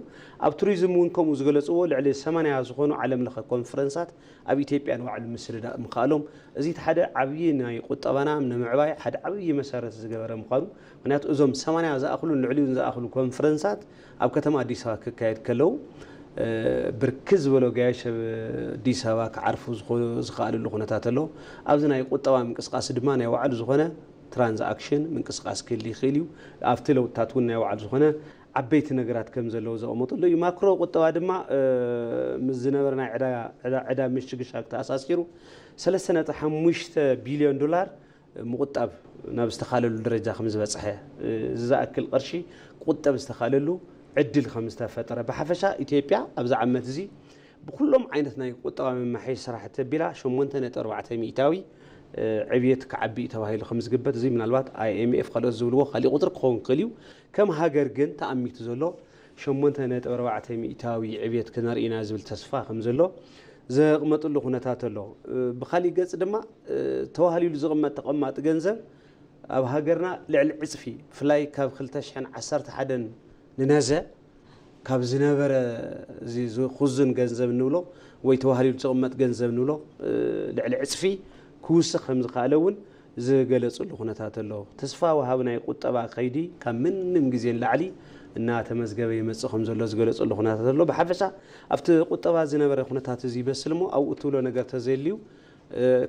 ኣብ ቱሪዝም እውን ከምኡ ዝገለፅዎ ልዕሊ ሰማንያ ዝኾኑ ዓለም ለኸ ኮንፈረንሳት ኣብ ኢትዮጵያ ንባዕሉ ምስድዳእ ምኽኣሎም፣ እዚ እቲ ሓደ ዓብዪ ናይ ቁጠባና ንምዕባይ ሓደ ዓብዪ መሰረት ዝገበረ ምዃኑ። ምክንያቱ እዞም ሰማንያ ዝኣኽሉን ልዕሊኡን ዝኣኽሉ ኮንፈረንሳት ኣብ ከተማ ኣዲስ ኣበባ ክካየድ ከለዉ ብርክት ዝበሎ ገያሽ ኣብ ኣዲስ ኣበባ ክዓርፉ ዝኽኣልሉ ኩነታት ኣሎ። ኣብዚ ናይ ቁጠባ ምንቅስቃስ ድማ ናይ ባዕሉ ዝኾነ ትራንዛክሽን ምንቅስቃስ ክህሊ ይኽእል እዩ። ኣብቲ ለውጥታት እውን ናይ ባዕሉ ዝኾነ ዓበይቲ ነገራት ከም ዘለዉ ዘቐመጠሉ እዩ። ማክሮ ቁጠባ ድማ ምስ ዝነበረ ናይ ዕዳ ምሽግሻግ ተኣሳሲሩ ሰለስተ ነጥቢ ሓሙሽተ ቢልዮን ዶላር ምቑጣብ ናብ ዝተኻለሉ ደረጃ ከም ዝበፅሐ፣ እዚ ዝኣክል ቅርሺ ክቑጠብ ዝተኻለሉ ዕድል ከም ዝተፈጠረ፣ ብሓፈሻ ኢትዮጵያ ኣብዚ ዓመት እዚ ብኩሎም ዓይነት ናይ ቁጠባ መማሓየሺ ስራሕቲ ኣቢላ ሸሞንተ ነጥቢ ኣርባዕተ ሚእታዊ ዕብየት ክዓቢ እዩ ተባሂሉ ከም ዝግበት፣ እዚ ምናልባት ኣይ ኤም ኤፍ ካልኦት ዝብልዎ ካሊእ ቁፅሪ ክኸውን ክኽእል እዩ። ከም ሃገር ግን ተኣሚቱ ዘሎ ሸሞንተ ነጥቢ ኣርባዕተ ሚእታዊ ዕብየት ክነርኢ ኢና ዝብል ተስፋ ከም ዘሎ ዘቕመጥሉ ኩነታት ኣሎ። ብካሊእ ገፅ ድማ ተዋህሊሉ ዝቕመጥ ተቐማጢ ገንዘብ ኣብ ሃገርና ልዕሊ ዕፅፊ፣ ብፍላይ ካብ ክልተ ሽሕን ዓሰርተ ሓደን ንነዘ ካብ ዝነበረ እዚ ዝኹዝን ገንዘብ እንብሎ ወይ ተዋህሊሉ ዝቕመጥ ገንዘብ እንብሎ ልዕሊ ዕፅፊ ክውስኽ ከም ዝኸኣለ እውን ዝገለፅሉ ኩነታት ኣሎ። ተስፋ ወሃቢ ናይ ቁጠባ ከይዲ ካብ ምንም ግዜ ንላዕሊ እናተመዝገበ ይመፅእ ከም ዘሎ ዝገለፅሉ ኩነታት ኣሎ። ብሓፈሻ ኣብቲ ቁጠባ ዝነበረ ኩነታት እዚ ይመስል እሞ ኣብኡ እትብሎ ነገር ተዘልዩ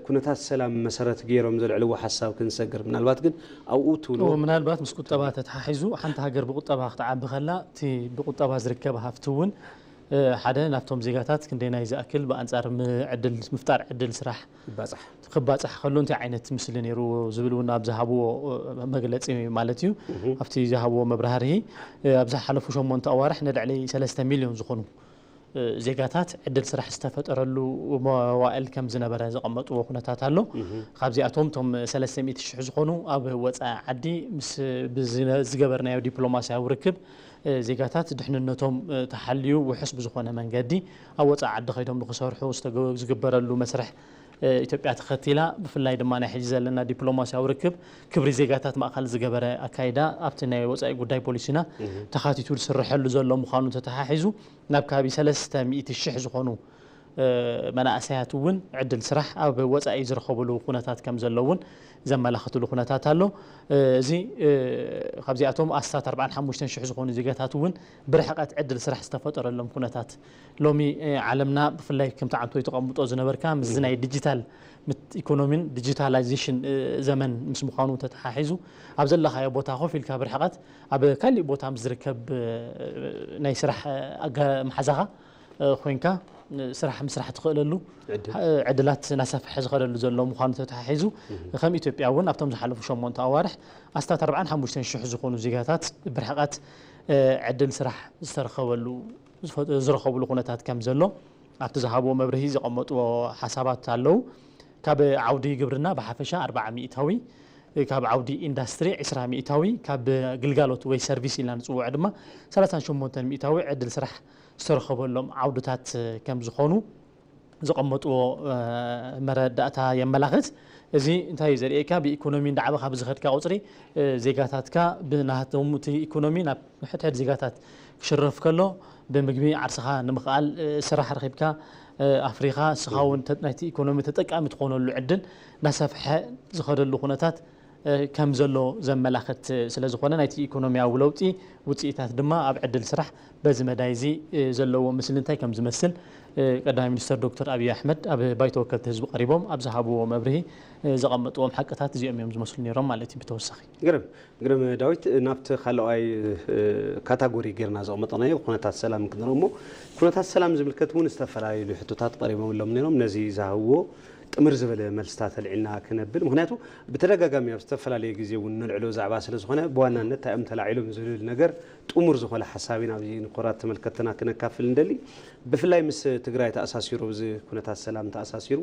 ኩነታት ሰላም መሰረት ገይሮም ዘልዕልዎ ሓሳብ ክንሰግር፣ ምናልባት ግን ኣብኡ ትብሎ ምናልባት ምስ ቁጠባ ተተሓሒዙ ሓንቲ ሃገር ብቁጠባ ክትዓቢ ከላ እቲ ብቁጠባ ዝርከብ ሃፍቲ እውን ሓደ ናብቶም ዜጋታት ክንደይናይ ዝኣክል ብኣንፃር ዕድል ምፍጣር ዕድል ስራሕ ይባፃሕ። ክባፃሕ ከሎ እንታይ ዓይነት ምስሊ ነይርዎ ዝብል እውን ኣብ ዝሃብዎ መግለፂ ማለት እዩ። ኣብቲ ዝሃብዎ መብራህርሂ ኣብ ዝሓለፉ ሸሞንተ ኣዋርሕ ንልዕሊ ሰለስተ ሚልዮን ዝኾኑ ዜጋታት ዕድል ስራሕ ዝተፈጠረሉ መዋእል ከም ዝነበረ ዘቐመጥዎ ኩነታት ኣሎ። ካብዚኣቶም እቶም ሰለስተ ሚእቲ ሽሕ ዝኾኑ ኣብ ወፃኢ ዓዲ ምስ ዝገበርናዮ ዲፕሎማስያዊ ርክብ ዜጋታት ድሕንነቶም ተሓልዩ ውሑስ ብዝኾነ መንገዲ ኣብ ወፃኢ ዓዲ ከይዶም ንክሰርሑ ዝገበረሉ መስርሕ ኢትዮጵያ ተኸቲላ ብፍላይ ድማ ናይ ሕጂ ዘለና ዲፕሎማስያዊ ርክብ ክብሪ ዜጋታት ማእኸል ዝገበረ ኣካይዳ ኣብቲ ናይ ወፃኢ ጉዳይ ፖሊሲና ተኻቲቱ ዝስርሐሉ ዘሎ ምዃኑ ተተሓሒዙ ናብ ከባቢ ሰለስተ ሚእቲ ሽሕ ዝኾኑ መናእሰያት እውን ዕድል ስራሕ ኣብ ወፃኢ ዝረኸብሉ ኩነታት ከም ዘሎ እውን ዘመላኽትሉ ኩነታት ኣሎ። እዚ ካብዚኣቶም ኣስታት ኣርባዓን ሓሙሽተን ሽሕ ዝኾኑ ዜጋታት እውን ብርሕቐት ዕድል ስራሕ ዝተፈጠረሎም ኩነታት ሎሚ ዓለምና ብፍላይ ከምቲ ዓንቶ ተቐምጦ ዝነበርካ ምስዚ ናይ ዲጂታል ኢኮኖሚን ዲጂታላይዜሽን ዘመን ምስ ምዃኑ ተተሓሒዙ ኣብ ዘለኻዮ ቦታ ኮፍ ኢልካ ብርሕቐት ኣብ ካሊእ ቦታ ምስ ዝርከብ ናይ ስራሕ መሓዛኻ ኮይንካ ስራሕ ምስራሕ ትኽእለሉ ዕድላት እናሰፍሐ ዝኸደሉ ዘሎ ምዃኑ ተተሓሒዙ ከም ኢትዮጵያ እውን ኣብቶም ዝሓለፉ ሸሞንተ ኣዋርሕ ኣስታት ኣርባዓን ሓሙሽተን ሽሕ ዝኾኑ ዜጋታት ብርሕቐት ዕድል ስራሕ ዝተረኸበሉ ዝረኸብሉ ኩነታት ከም ዘሎ ኣብቲ ዝሃብዎ መብርሂ ዘቐመጥዎ ሓሳባት ኣለዉ። ካብ ዓውዲ ግብርና ብሓፈሻ ኣርባዓ ሚእታዊ፣ ካብ ዓውዲ ኢንዳስትሪ ዕስራ ሚእታዊ፣ ካብ ግልጋሎት ወይ ሰርቪስ ኢልና ንፅውዖ ድማ ሰላሳን ሸሞንተን ሚእታዊ ዕድል ስራሕ ዝተረኸበሎም ዓውድታት ከም ዝኾኑ ዘቐመጥዎ መረዳእታ የመላኽት። እዚ እንታይ እዩ ዘርእየካ? ብኢኮኖሚ እንዳዓበኻ ብዝኸድካ ቁፅሪ ዜጋታትካ ብናቶም እቲ ኢኮኖሚ ናብ ሕድሕድ ዜጋታት ክሽረፍ ከሎ ብምግቢ ዓርስኻ ንምኽኣል ስራሕ ረኺብካ ኣፍሪኻ ንስኻ እውን ናይቲ ኢኮኖሚ ተጠቃሚ ትኾነሉ ዕድል እናሰፍሐ ዝኸደሉ ኩነታት ከም ዘሎ ዘመላኽት ስለ ዝኾነ ናይቲ ኢኮኖሚያዊ ለውጢ ውፅኢታት ድማ ኣብ ዕድል ስራሕ በዚ መዳይ እዚ ዘለዎ ምስሊ እንታይ ከም ዝመስል ቀዳማይ ሚኒስተር ዶክተር ኣብይ ኣሕመድ ኣብ ባይቶ ወከልቲ ህዝቢ ቀሪቦም ኣብ ዝሃብዎ መብርሂ ዘቐመጥዎም ሓቅታት እዚኦም እዮም ዝመስሉ ነይሮም ማለት እዩ። ብተወሳኺ ግርም ግርም ዳዊት ናብቲ ካልኣዋይ ካታጎሪ ጌርና ዘቐመጥናዮ ኩነታት ሰላም ክንርኢ እሞ ኩነታት ሰላም ዝምልከት እውን ዝተፈላለዩ ሕቶታት ቀሪቦምሎም ነይሮም። ነዚ ዝሃብዎ ጥምር ዝበለ መልስታት ኣልዒልና ክነብል፣ ምክንያቱ ብተደጋጋሚ ኣብ ዝተፈላለየ ግዜ እውን ነልዕሎ ዛዕባ ስለ ዝኾነ ብዋናነት እንታይ እዮም ተላዒሎም ዝብል ነገር ጥሙር ዝኾነ ሓሳብ ኢና ኣብዚ ንኮራት ተመልከትና ክነካፍል እንደሊ። ብፍላይ ምስ ትግራይ ተኣሳሲሩ፣ ብዚ ኩነታት ሰላም ተኣሳሲሩ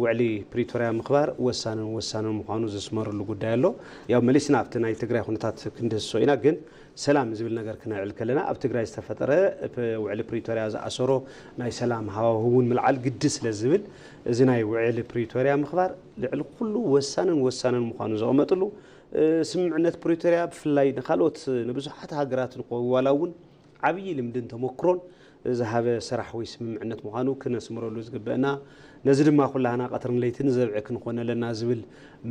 ውዕሊ ፕሪቶርያ ምኽባር ወሳንን ወሳንን ምዃኑ ዘስመርሉ ጉዳይ ኣሎ። ያው መሊስና ኣብቲ ናይ ትግራይ ኩነታት ክንድህስሶ ኢና፣ ግን ሰላም ዝብል ነገር ክነልዕል ከለና፣ ኣብ ትግራይ ዝተፈጠረ ፕ-፣ ውዕሊ ፕሪቶርያ ዝኣሰሮ ናይ ሰላም ሃዋህው እውን ምልዓል ግዲ ስለ ዝብል፣ እዚ ናይ ውዕሊ ፕሪቶርያ ምኽባር ልዕሊ ኩሉ ወሳንን ወሳንን ምዃኑ ዘቐመጥሉ፣ እ፣ ስምምዕነት ፕሪቶርያ ብፍላይ ንኻልኦት ንብዙሓት ሃገራት ንኸ-፣ ዋላ እውን ዓብዪ ልምድን ተመክሮን ዝሃበ ስራሕ ወይ ስምምዕነት ምዃኑ ክነስምረሉ ዝግበአና፣ ነዚ ድማ ኩላህና ቀትርን ለይትን ዘብዒ ክንኾን ኣለና ዝብል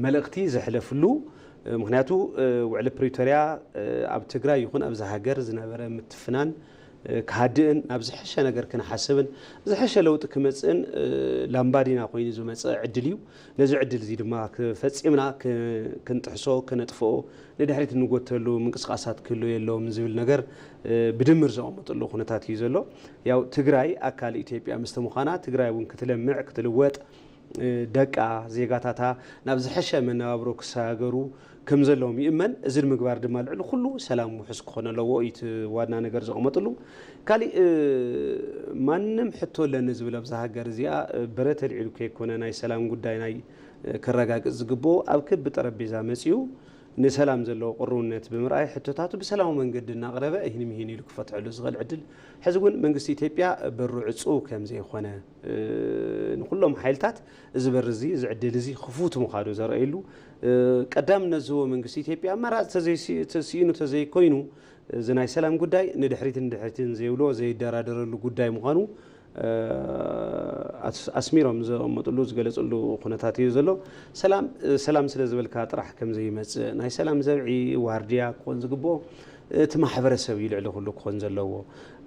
መልእኽቲ ዘሕለፍሉ፣ ምኽንያቱ፣ ውዕሊ ፕሪቶርያ ኣብ ትግራይ ይኹን ኣብዚ ሃገር ዝነበረ ምትፍናን ክሃድእን፣ ናብ ዝሐሸ ነገር ክንሓስብን ዝሐሸ ለውጢ ክመፅእን ላምባዲና ኮይኑ ዝመፀ ዕድል እዩ። ነዚ ዕድል እዚ ድማ ፈፂምና ክ-፣ ክንጥሕሶ፣ ክነጥፍኦ፣ ንድሕሪት እንጎተሉ ምንቅስቃሳት ክህልው የለዎም ዝብል ነገር፣ እ፣ ብድምር ዘቐመጠሉ ኩነታት እዩ ዘሎ። ያው ትግራይ ኣካል ኢትዮጵያ ምስቲ ምዃና፣ ትግራይ እውን ክትለምዕ፣ ክትልወጥ፣ እ፣ ደቃ፣ ዜጋታታ ናብ ዝሐሸ መነባብሮ ክሰጋገሩ ከም ዘለዎም ይእመን። እዚ ንምግባር ድማ ልዕሊ ኩሉ ሰላም ውሑስ ክኾን ኣለዎ እዩ እቲ ዋና ነገር ዘቐመጥሉ። ካሊእ፣ እ፣ ማንም ሕቶ ኣለኒ ዝብል ኣብዛ ሃገር እዚኣ፣ እ፣ ብረት ኣልዒሉ ከይኮነ ናይ ሰላም ጉዳይ ናይ፣ እ፣ ከረጋግጽ ዝግብኦ ኣብ ክቢ ጠረጴዛ መጺኡ ንሰላም ዘለዎ ቅርውነት ብምርኣይ ሕቶታቱ ብሰላማዊ መንገዲ እናቕረበ ይህን ምሂን ኢሉ ክፈትሐሉ ዝኽእል ዕድል ሕዚ እውን መንግስቲ ኢትዮጵያ በሩ ዕጹው ከም ዘይኮነ፣ እ፣ ንኩሎም ሓይልታት እዚ በር እዚ፣ እዚ ዕድል እዚ ክፉት ምዃኑ ዘርእየሉ፣ እ፣ ቀዳምነት ዝህቦ መንግስቲ ኢትዮጵያ ኣማራጺ ተዘይሲ-፣ ተስኢኑ ተዘይኮይኑ፣ እዚ ናይ ሰላም ጉዳይ ንድሕሪትን ንድሕሪትን ዘይብሎ ዘይደራደረሉ ጉዳይ ምዃኑ፣ እ፣ ኣስ-፣ ኣስሚሮም ዘቐመጥሉ ዝገለጽሉ ኩነታት እዩ ዘሎ። ሰላም፣ እ፣ ሰላም ስለ ዝበልካ ጥራሕ ከም ዘይመጽእ፣ ናይ ሰላም ዘብዒ ዋርድያ ክኾን ዝግብኦ እቲ ማሕበረሰብ እዩ ልዕሊ ኩሉ ክኾን ዘለዎ።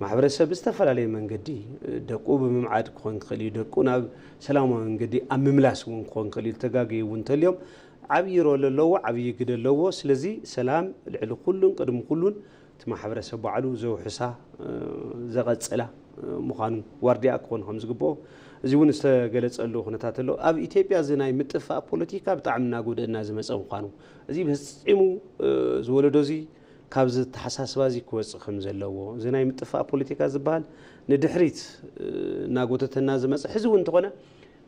ማሕበረሰብ ብዝተፈላለየ መንገዲ፣ እ፣ ደቁ ብምምዓድ ክኾን ክኽእል እዩ፣ ደቁ ናብ ሰላማዊ መንገዲ ኣብ ምምላስ እውን ክኾን ክኽእል እዩ፣ ተጋግዩ እውን እንተልዮም ዓብዪ ሮል ኣለዎ፣ ዓብዪ ግደ ኣለዎ። ስለዚ ሰላም ልዕሊ ኩሉን ቅድሚ ኩሉን እቲ ማሕበረሰብ ባዕሉ ዘውሕሳ፣ እ፣ ዘቐጽላ፣ እ፣ ምዃኑ ዋርድያ ክኾን ከም ዝግብኦ እዚ እውን ዝተገለጸሉ ኩነታት ኣሎ። ኣብ ኢትዮጵያ እዚ ናይ ምጥፋእ ፖለቲካ ብጣዕሚ እናጎደእና ዝመጸ ምዃኑ፣ እዚ ፈጺሙ፣ እ፣ እዚ ወለዶ እዚ ካብዚ ኣተሓሳስባ እዚ ክወጽእ ከም ዘለዎ፣ እዚ ናይ ምጥፋእ ፖለቲካ ዝበሃል ንድሕሪት፣ እ፣ እናጎተተና ዝመጸ፣ ሕዚ እውን እንተኾነ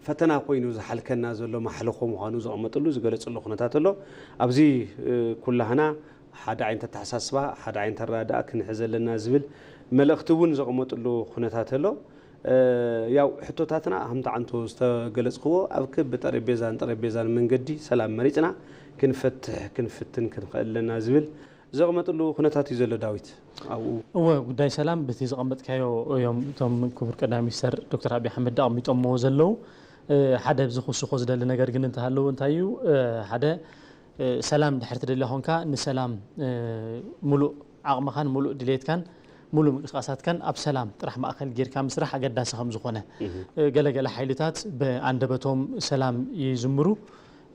ፈተና ኮይኑ ዝሓልከና ዘሎ ማሕለኾ ምዃኑ ዘቐመጥሉ፣ ዝገለጽሉ ኩነታት ኣሎ። ኣብዚ፣ እ፣ ኩላህና ሓደ ዓይነት ኣተሓሳስባ፣ ሓደ ዓይነት ኣረዳድኣ ክንሕዝ ኣለና ዝብል መልእኽቲ እውን ዘቐመጥሉ ኩነታት ኣሎ። እ፣ ያው ሕቶታትና ከምቲ ዓንቶ ዝተገለጽክዎ ኣብ ክቢ ጠረጴዛን ጠረጴዛን መንገዲ ሰላም መሪጽና ክንፈትሕ፣ ክንፍትን ክንኽእል ኣለና ዝብል ዘቐመጥሉ ኩነታት እዩ ዘሎ ዳዊት። ኣብኡ እወ፣ ጉዳይ ሰላም በቲ ዘቐመጥካዮ እዮም እቶም ክቡር ቀዳማይ ሚኒስተር ዶክተር ኣብይ ኣሕመድ ኣቐሚጦምዎ ዘለዉ። እ፣ ሓደ ኣብዚ ክውስኾ ዝደሊ ነገር ግን እንተሃለዉ እንታይ እዩ? እ፣ ሓደ፣ እ፣ ሰላም ድሕሪ ትደሊ ኾንካ ንሰላም፣ እ፣ ሙሉእ ዓቕምኻን ሙሉእ ድሌትካን ሙሉእ ምንቅስቃሳትካን ኣብ ሰላም ጥራሕ ማእከል ጌርካ ምስራሕ ኣገዳሲ ከም ዝኾነ፣ እህ። እ፣ ገለ ገለ ሓይልታት ብኣንደበቶም ሰላም ይዝምሩ፣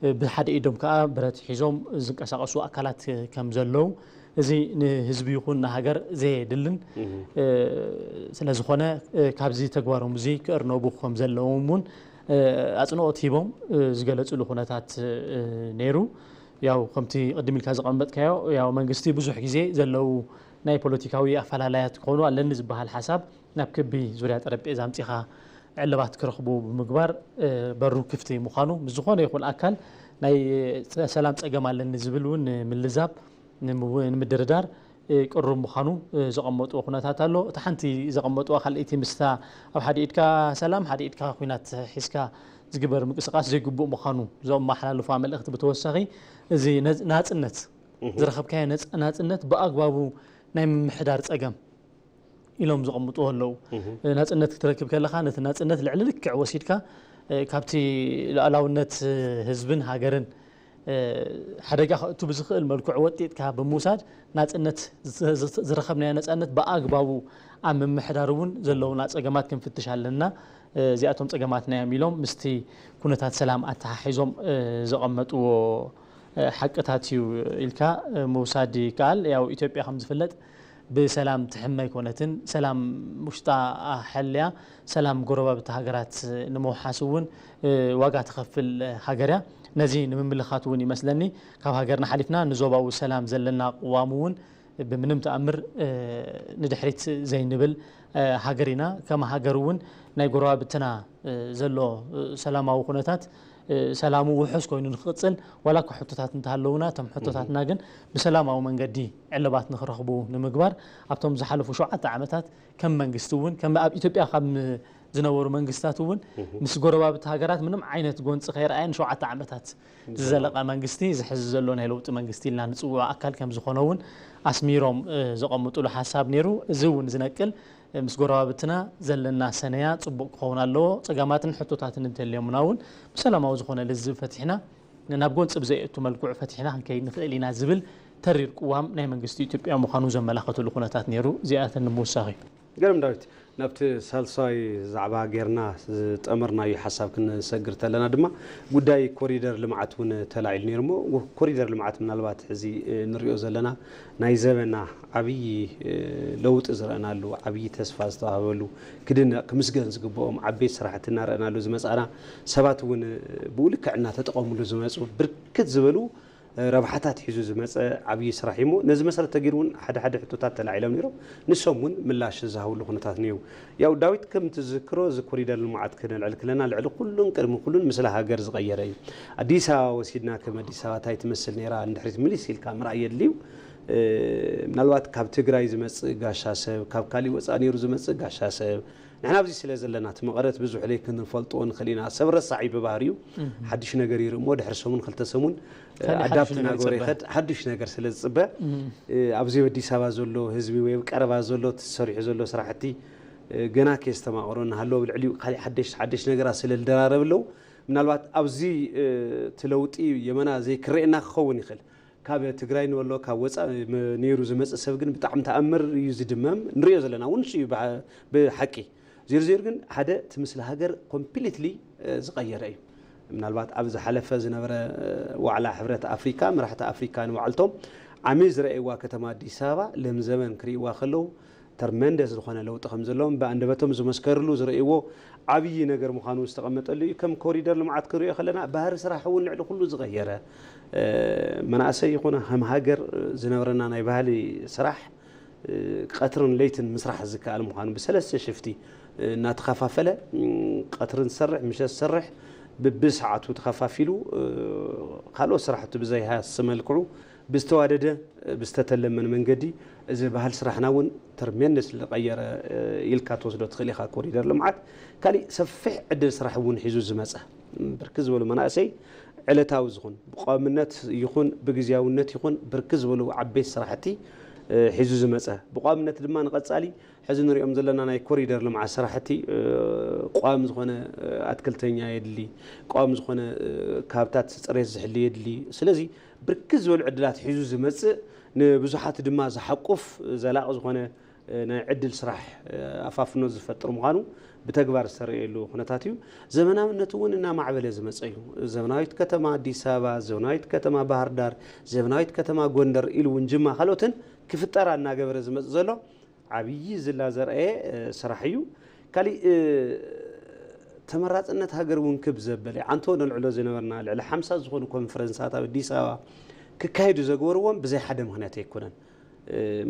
እ፣ ብሓደ ኢዶም ከኣ ብረት ሒዞም ዝንቀሳቐሱ ኣካላት ከም ዘለዉ፣ እዚ ንህዝቢ ይኹን ንሃገር ዘየድልን፣ እህ። እ፣ ስለ ዝኾነ፣ እ፣ ካብዚ ተግባሮም እዚ ክእርነቡ ከም ዘለዎም እውን፣ እ፣ ኣጽንኦት ሂቦም፣ እ፣ ዝገለጽሉ ኩነታት፣ እ፣ ነይሩ። ያው ከምቲ ቅድም ኢልካ ዘቐመጥካዮ፣ ያው መንግስቲ ብዙሕ ግዜ ዘለዉ ናይ ፖለቲካዊ ኣፈላላያት ክኾኑ ኣለኒ ዝበሃል ሓሳብ ናብ ክቢ ዙርያ ጠረጴዛ ኣምጺኻ ዕልባት ክረኽቡ ብምግባር፣ እ፣ በሩ ክፍቲ ምዃኑ፣ ምስ ዝኾነ ይኹን ኣካል ናይ ሰላም ጸገም ኣለኒ ዝብል እውን ንምልዛብ፣ ንምው-፣ ንምድርዳር፣ እ፣ ቅሩብ ምዃኑ፣ እ፣ ዘቐመጥዎ ኩነታት ኣሎ። እቲ ሓንቲ ዘቐመጥዋ ካልኣይቲ ምስታ ኣብ ሓደ ኢድካ ሰላም፣ ሓደ ኢድካ ኲናት ሒዝካ ዝግበር ምንቅስቓስ ዘይግቡእ ምዃኑ ዘመሓላልፋ መልእኽቲ ብተወሳኺ፣ እዚ ነጽ-፣ ናጽነት፣ እህ። ዝረኸብካዮ ነጽ-፣ ናጽነት ብኣግባቡ ናይ ምምሕዳር ጸገም ኢሎም ዘቐምጥዎ ኣለዉ። እህ። ናጽነት ክትረክብ ከለኻ፣ ነቲ ናጽነት ልዕሊ ልክዕ ወሲድካ፣ እ፣ ካብቲ ሉዓላውነት ህዝብን ሃገርን፣ እ፣ ሓደጋ ከእቱ ብዝኽእል መልክዑ ወጢጥካ ብምውሳድ፣ ናጽነት፣ ዝ-፣ ዝ-፣ ዝረኸብናዮ ነጻነት ብኣግባቡ ኣብ ምምሕዳር እውን ዘለዉና ጸገማት ክንፍትሽ ኣለና። እ፣ እዚኣቶም ጸገማትና እዮም ኢሎም ምስቲ ኩነታት ሰላም ኣተሓሒዞም፣ እ፣ ዘቐመጥዎ፣ እ፣ ሓቅታት እዩ ኢልካ፣ እ፣ ምውሳድ ይከኣል። ያው ኢትዮጵያ ከም ዝፍለጥ ብሰላም ትሕመ ኣይኮነትን። ሰላም ውሽጣ ኣሐልያ፣ ሰላም ጎረባብቲ ሃገራት ንምውሓስ እውን፣ እ፣ ዋጋ ትኸፍል ሃገር እያ። ነዚ ንምምልኻት እውን ይመስለኒ፣ ካብ ሃገርና ሓሊፍና ንዞባዊ ሰላም ዘለና ቅዋም እውን ብምንም ተኣምር፣ እ፣ ንድሕሪት ዘይንብል፣ እ፣ ሃገር ኢና። ከም ሃገር እውን ናይ ጎረባብትና፣ እ፣ ዘሎ፣ እ፣ ሰላማዊ ኩነታት፣ ሰላሙ ውሑስ ኮይኑ ንክቕፅል ዋላ እኳ ሕቶታት እንተሃለዉና እቶም ሕቶታትና ግን ብሰላማዊ መንገዲ ዕልባት ንክረኽቡ ንምግባር ኣብቶም ዝሓለፉ ሸውዓተ ዓመታት ከም መንግስቲ እውን ከም ኣብ ኢትዮጵያ ካብ ዝነበሩ መንግስታት እውን ምስ ጎረባብቲ ሃገራት ምንም ዓይነት ጎንፂ ከይረኣየን ሸውዓተ ዓመታት ዝዘለቐ መንግስቲ ዝሕዚ ዘሎ ናይ ለውጢ መንግስቲ ኢልና ንፅውዖ ኣካል ከም ዝኾነ እውን ኣስሚሮም ዘቐምጡሉ ሓሳብ ነይሩ። እዚ እውን ዝነቅል ምስ ጎረባብትና ዘለና ሰነያ ፅቡቕ ክኸውን ኣለዎ። ፀጋማትን ሕቶታትን እንተልዮምና እውን ብሰላማዊ ዝኾነ ልዝብ ፈቲሕና ናብ ጎንፂ ብዘየእቱ መልክዑ ፈቲሕና ክንከይድ ንኽእል ኢና ዝብል ተሪር ቅዋም ናይ መንግስቲ ኢትዮጵያ ምዃኑ ዘመላኸትሉ ኩነታት ነይሩ። እዚኣተን ንምውሳኽ እዩ። ገርም ዳዊት፣ ናብቲ ሳልሳይ ዛዕባ ጌርና ዝጠመርናዮ ሓሳብ ክንሰግር ተለና ድማ ጉዳይ ኮሪደር ልምዓት እውን ተላዒሉ ነይሩ እሞ ኮሪደር ልምዓት ምናልባት ሕዚ ንሪኦ ዘለና ናይ ዘበና ዓብዪ ለውጢ ዝረአናሉ ዓብዪ ተስፋ ዝተዋህበሉ ክድነቕ ክምስገን ዝግብኦም ዓበይቲ ስራሕቲ እናረአናሉ ዝመፃና ሰባት እውን ብኡ ልክዕ እናተጠቐምሉ ዝመፁ ብርክት ዝበሉ ረብሓታት ሒዙ ዝመፀ ዓብዪ ስራሕ እዩ እሞ ነዚ መሰረት ተገይሩ እውን ሓደ ሓደ ሕቶታት ተላዒሎም ነይሮም። ንሶም እውን ምላሽ ዝሃብሉ ኩነታት እኒአው። ያው ዳዊት ከም ትዝክሮ እዚ ኮሪደር ልምዓት ክነልዕል ክለና ልዕሊ ኩሉን ቅድሚ ኩሉን ምስላ ሃገር ዝቐየረ እዩ። ኣዲስ ኣበባ ወሲድና ከም ኣዲስ ኣበባ እንታይ ትመስል ነይራ ንድሕሪት ምልስ ኢልካ ምርኣይ የድልዩ። ምናልባት ካብ ትግራይ ዝመፅእ ጋሻ ሰብ ካብ ካሊእ ወፃእ ነይሩ ዝመፅእ ጋሻ ሰብ ንሕና ኣብዚ ስለ ዘለና እቲ መቐረት ብዙሕ ለይ ክንፈልጥዎ ንኽእል ኢና። ሰብ ረሳዕ እዩ ብባህሪኡ። ሓድሽ ነገር ይርኢ እሞ ድሕሪ ሰሙን ክልተ ሰሙን ኣዳፕት እናገበረ ይኸድ ሓድሽ ነገር ስለ ዝፅበ ኣብዚ ኣብ ኣዲስ ኣበባ ዘሎ ህዝቢ ወይ ኣብ ቀረባ ዘሎ እቲ ተሰሪሑ ዘሎ ስራሕቲ ገና ከየስተማቐሮ እናሃለወ ኣብ ልዕሊኡ ካሊእ ሓደሽቲ ሓደሽቲ ነገራት ስለ ዝደራረብ ኣለዉ ምናልባት ኣብዚ እቲ ለውጢ የመና ዘይክረኤና ክኸውን ይኽእል። ካብ ትግራይ ንበሎ ካብ ወፃእ ነይሩ ዝመፅእ ሰብ ግን ብጣዕሚ ተኣምር እዩ ዝድመም ንሪኦ ዘለና እውን ንሱ እዩ ብሓቂ ዜሩ ዜሩ ግን ሓደ እቲ ምስሊ ሃገር ኮምፕሊትሊ ዝቀየረ እዩ ምናልባት ኣብ ዝሓለፈ ዝነበረ ዋዕላ ሕብረት ኣፍሪካ መራሕቲ ኣፍሪካ ንባዕልቶም ዓሚ ዝረእይዋ ከተማ ኣዲስ ኣበባ ለምዘመን ክርእይዋ ከለዉ ተርመንደስ ዝኾነ ለውጢ ከም ዘለዎም ብኣንደበቶም ዝመስከርሉ ዝርእይዎ ዓብዪ ነገር ምዃኑ ዝተቐመጠሉ እዩ። ከም ኮሪደር ልምዓት ክንሪኦ ከለና ባህሪ ስራሕ እውን ልዕሊ ኩሉ ዝቐየረ መናእሰይ ይኹን ከም ሃገር ዝነብረና ናይ ባህሊ ስራሕ ቀትርን ለይትን ምስራሕ ዝከኣል ምዃኑ ብሰለስተ ሽፍቲ እናተኸፋፈለ ቀትርን ዝሰርሕ ምሸት ዝሰርሕ ብብሰዓቱ ተኸፋፊሉ ካልኦት ስራሕቱ ብዘይሃሲ መልክዑ ብዝተዋደደ ብዝተተለመን መንገዲ እዚ ባህል ስራሕና እውን ትርሜንደስ ዝቐየረ ኢልካ ትወስዶ ትኽእል ኢኻ ኮሪደር ልምዓት ካሊእ ሰፊሕ ዕድል ስራሕ እውን ሒዙ ዝመፀ ብርክት ዝበሉ መናእሰይ ዕለታዊ ዝኹን ብቋምነት ይኹን ብግዝያውነት ይኹን ብርክት ዝበሉ ዓበይቲ ስራሕቲ ሒዙ ዝመፀ ብቋምነት ድማ ንቐፃሊ ሕዚ ንሪኦም ዘለና ናይ ኮሪደር ልምዓት ስራሕቲ ቋሚ ዝኾነ ኣትክልተኛ የድሊ ቋሚ ዝኾነ ካብታት ፅሬት ዝሕሊ የድሊ ስለዚ ብርክት ዝበሉ ዕድላት ሒዙ ዝመፅእ ንብዙሓት ድማ ዝሓቁፍ ዘላቒ ዝኾነ ናይ ዕድል ስራሕ ኣፋፍኖ ዝፈጥር ምዃኑ ብተግባር ዝተረእየሉ ኩነታት እዩ። ዘመናዊነት እውን እናማዕበለ ዝመፀ እዩ። ዘመናዊት ከተማ ኣዲስ ኣበባ፣ ዘመናዊት ከተማ ባህር ዳር፣ ዘመናዊት ከተማ ጎንደር ኢሉ እውን ጅማ ካልኦትን ክፍጠራ እናገበረ ዝመፅእ ዘሎ ዓብዪ ዝላ ዘርኣየ ስራሕ እዩ። ካሊእ ተመራፅነት ሃገር እውን ክብ ዘበለ ዓንቶ ነልዕሎ ዝነበርና ልዕሊ ሓምሳ ዝኾኑ ኮንፈረንሳት ኣብ ኣዲስ ኣበባ ክካየዱ ዘግበርዎም ብዘይ ሓደ ምክንያት ኣይኮነን።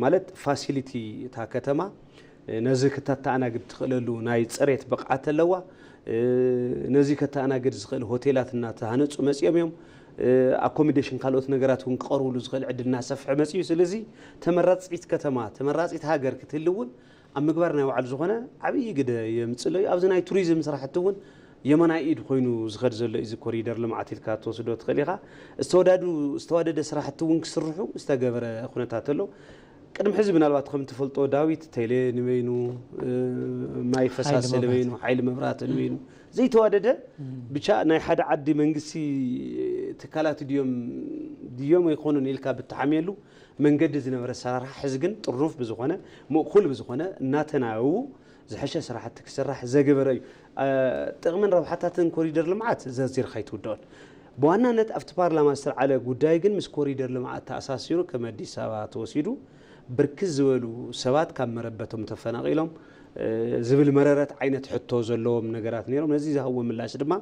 ማለት ፋሲሊቲ እታ ከተማ ነዚ ክተተኣናግድ ትኽእለሉ ናይ ፅሬት ብቕዓት ኣለዋ። ነዚ ከተኣናግድ ዝኽእል ሆቴላት እናተሃነፁ መፂኦም እዮም። ኣኮሚዴሽን ካልኦት ነገራት እውን ክቐርብሉ ዝኽእል ዕድል እናሰፍሐ መፂኡ። ስለዚ ተመራፂት ከተማ ተመራፂት ሃገር ክትህሊ እውን ኣብ ምግባር ናይ ባዕሉ ዝኾነ ዓብዪ ግደ የምፅእ ኣሎ እዩ። ኣብዚ ናይ ቱሪዝም ስራሕቲ እውን የማናይ ኢድ ኮይኑ ዝኸድ ዘሎ እዩ። እዚ ኮሪደር ልምዓት ኢልካ ትወስዶ ትኽእል ኢኻ። ዝተወዳዱ ዝተዋደደ ስራሕቲ እውን ክስርሑ ዝተገበረ ኩነታት ኣሎ። ቅድሚ ሕዚ ምናልባት ከም ትፈልጦ ዳዊት ቴሌ ንበይኑ፣ ማይ ፈሳሲ ንበይኑ፣ ሓይሊ መብራህቲ ንበይኑ ዘይተዋደደ ብቻ ናይ ሓደ ዓዲ መንግስቲ ትካላት ድዮም ድዮም ኣይኮኑን ኢልካ ብትሓምየሉ መንገዲ ዝነበረ ኣሰራርሓ ሕዚ ግን ጥርኑፍ ብዝኾነ ምእኩል ብዝኾነ እናተናበቡ ዝሐሸ ስራሕቲ ክስራሕ ዘገበረ እዩ። ጥቕምን ረብሓታትን ኮሪደር ልምዓት ዘርዚርካ ኣይትውድኦን። ብዋናነት ኣብቲ ፓርላማ ዝተልዓለ ጉዳይ ግን ምስ ኮሪደር ልምዓት ተኣሳሲሩ ከም ኣዲስ ኣበባ ተወሲዱ ብርክት ዝበሉ ሰባት ካብ መረበቶም ተፈናቒሎም ዝብል መረረት ዓይነት ሕቶ ዘለዎም ነገራት ነይሮም። ነዚ ዝሃብዎ ምላሽ ድማ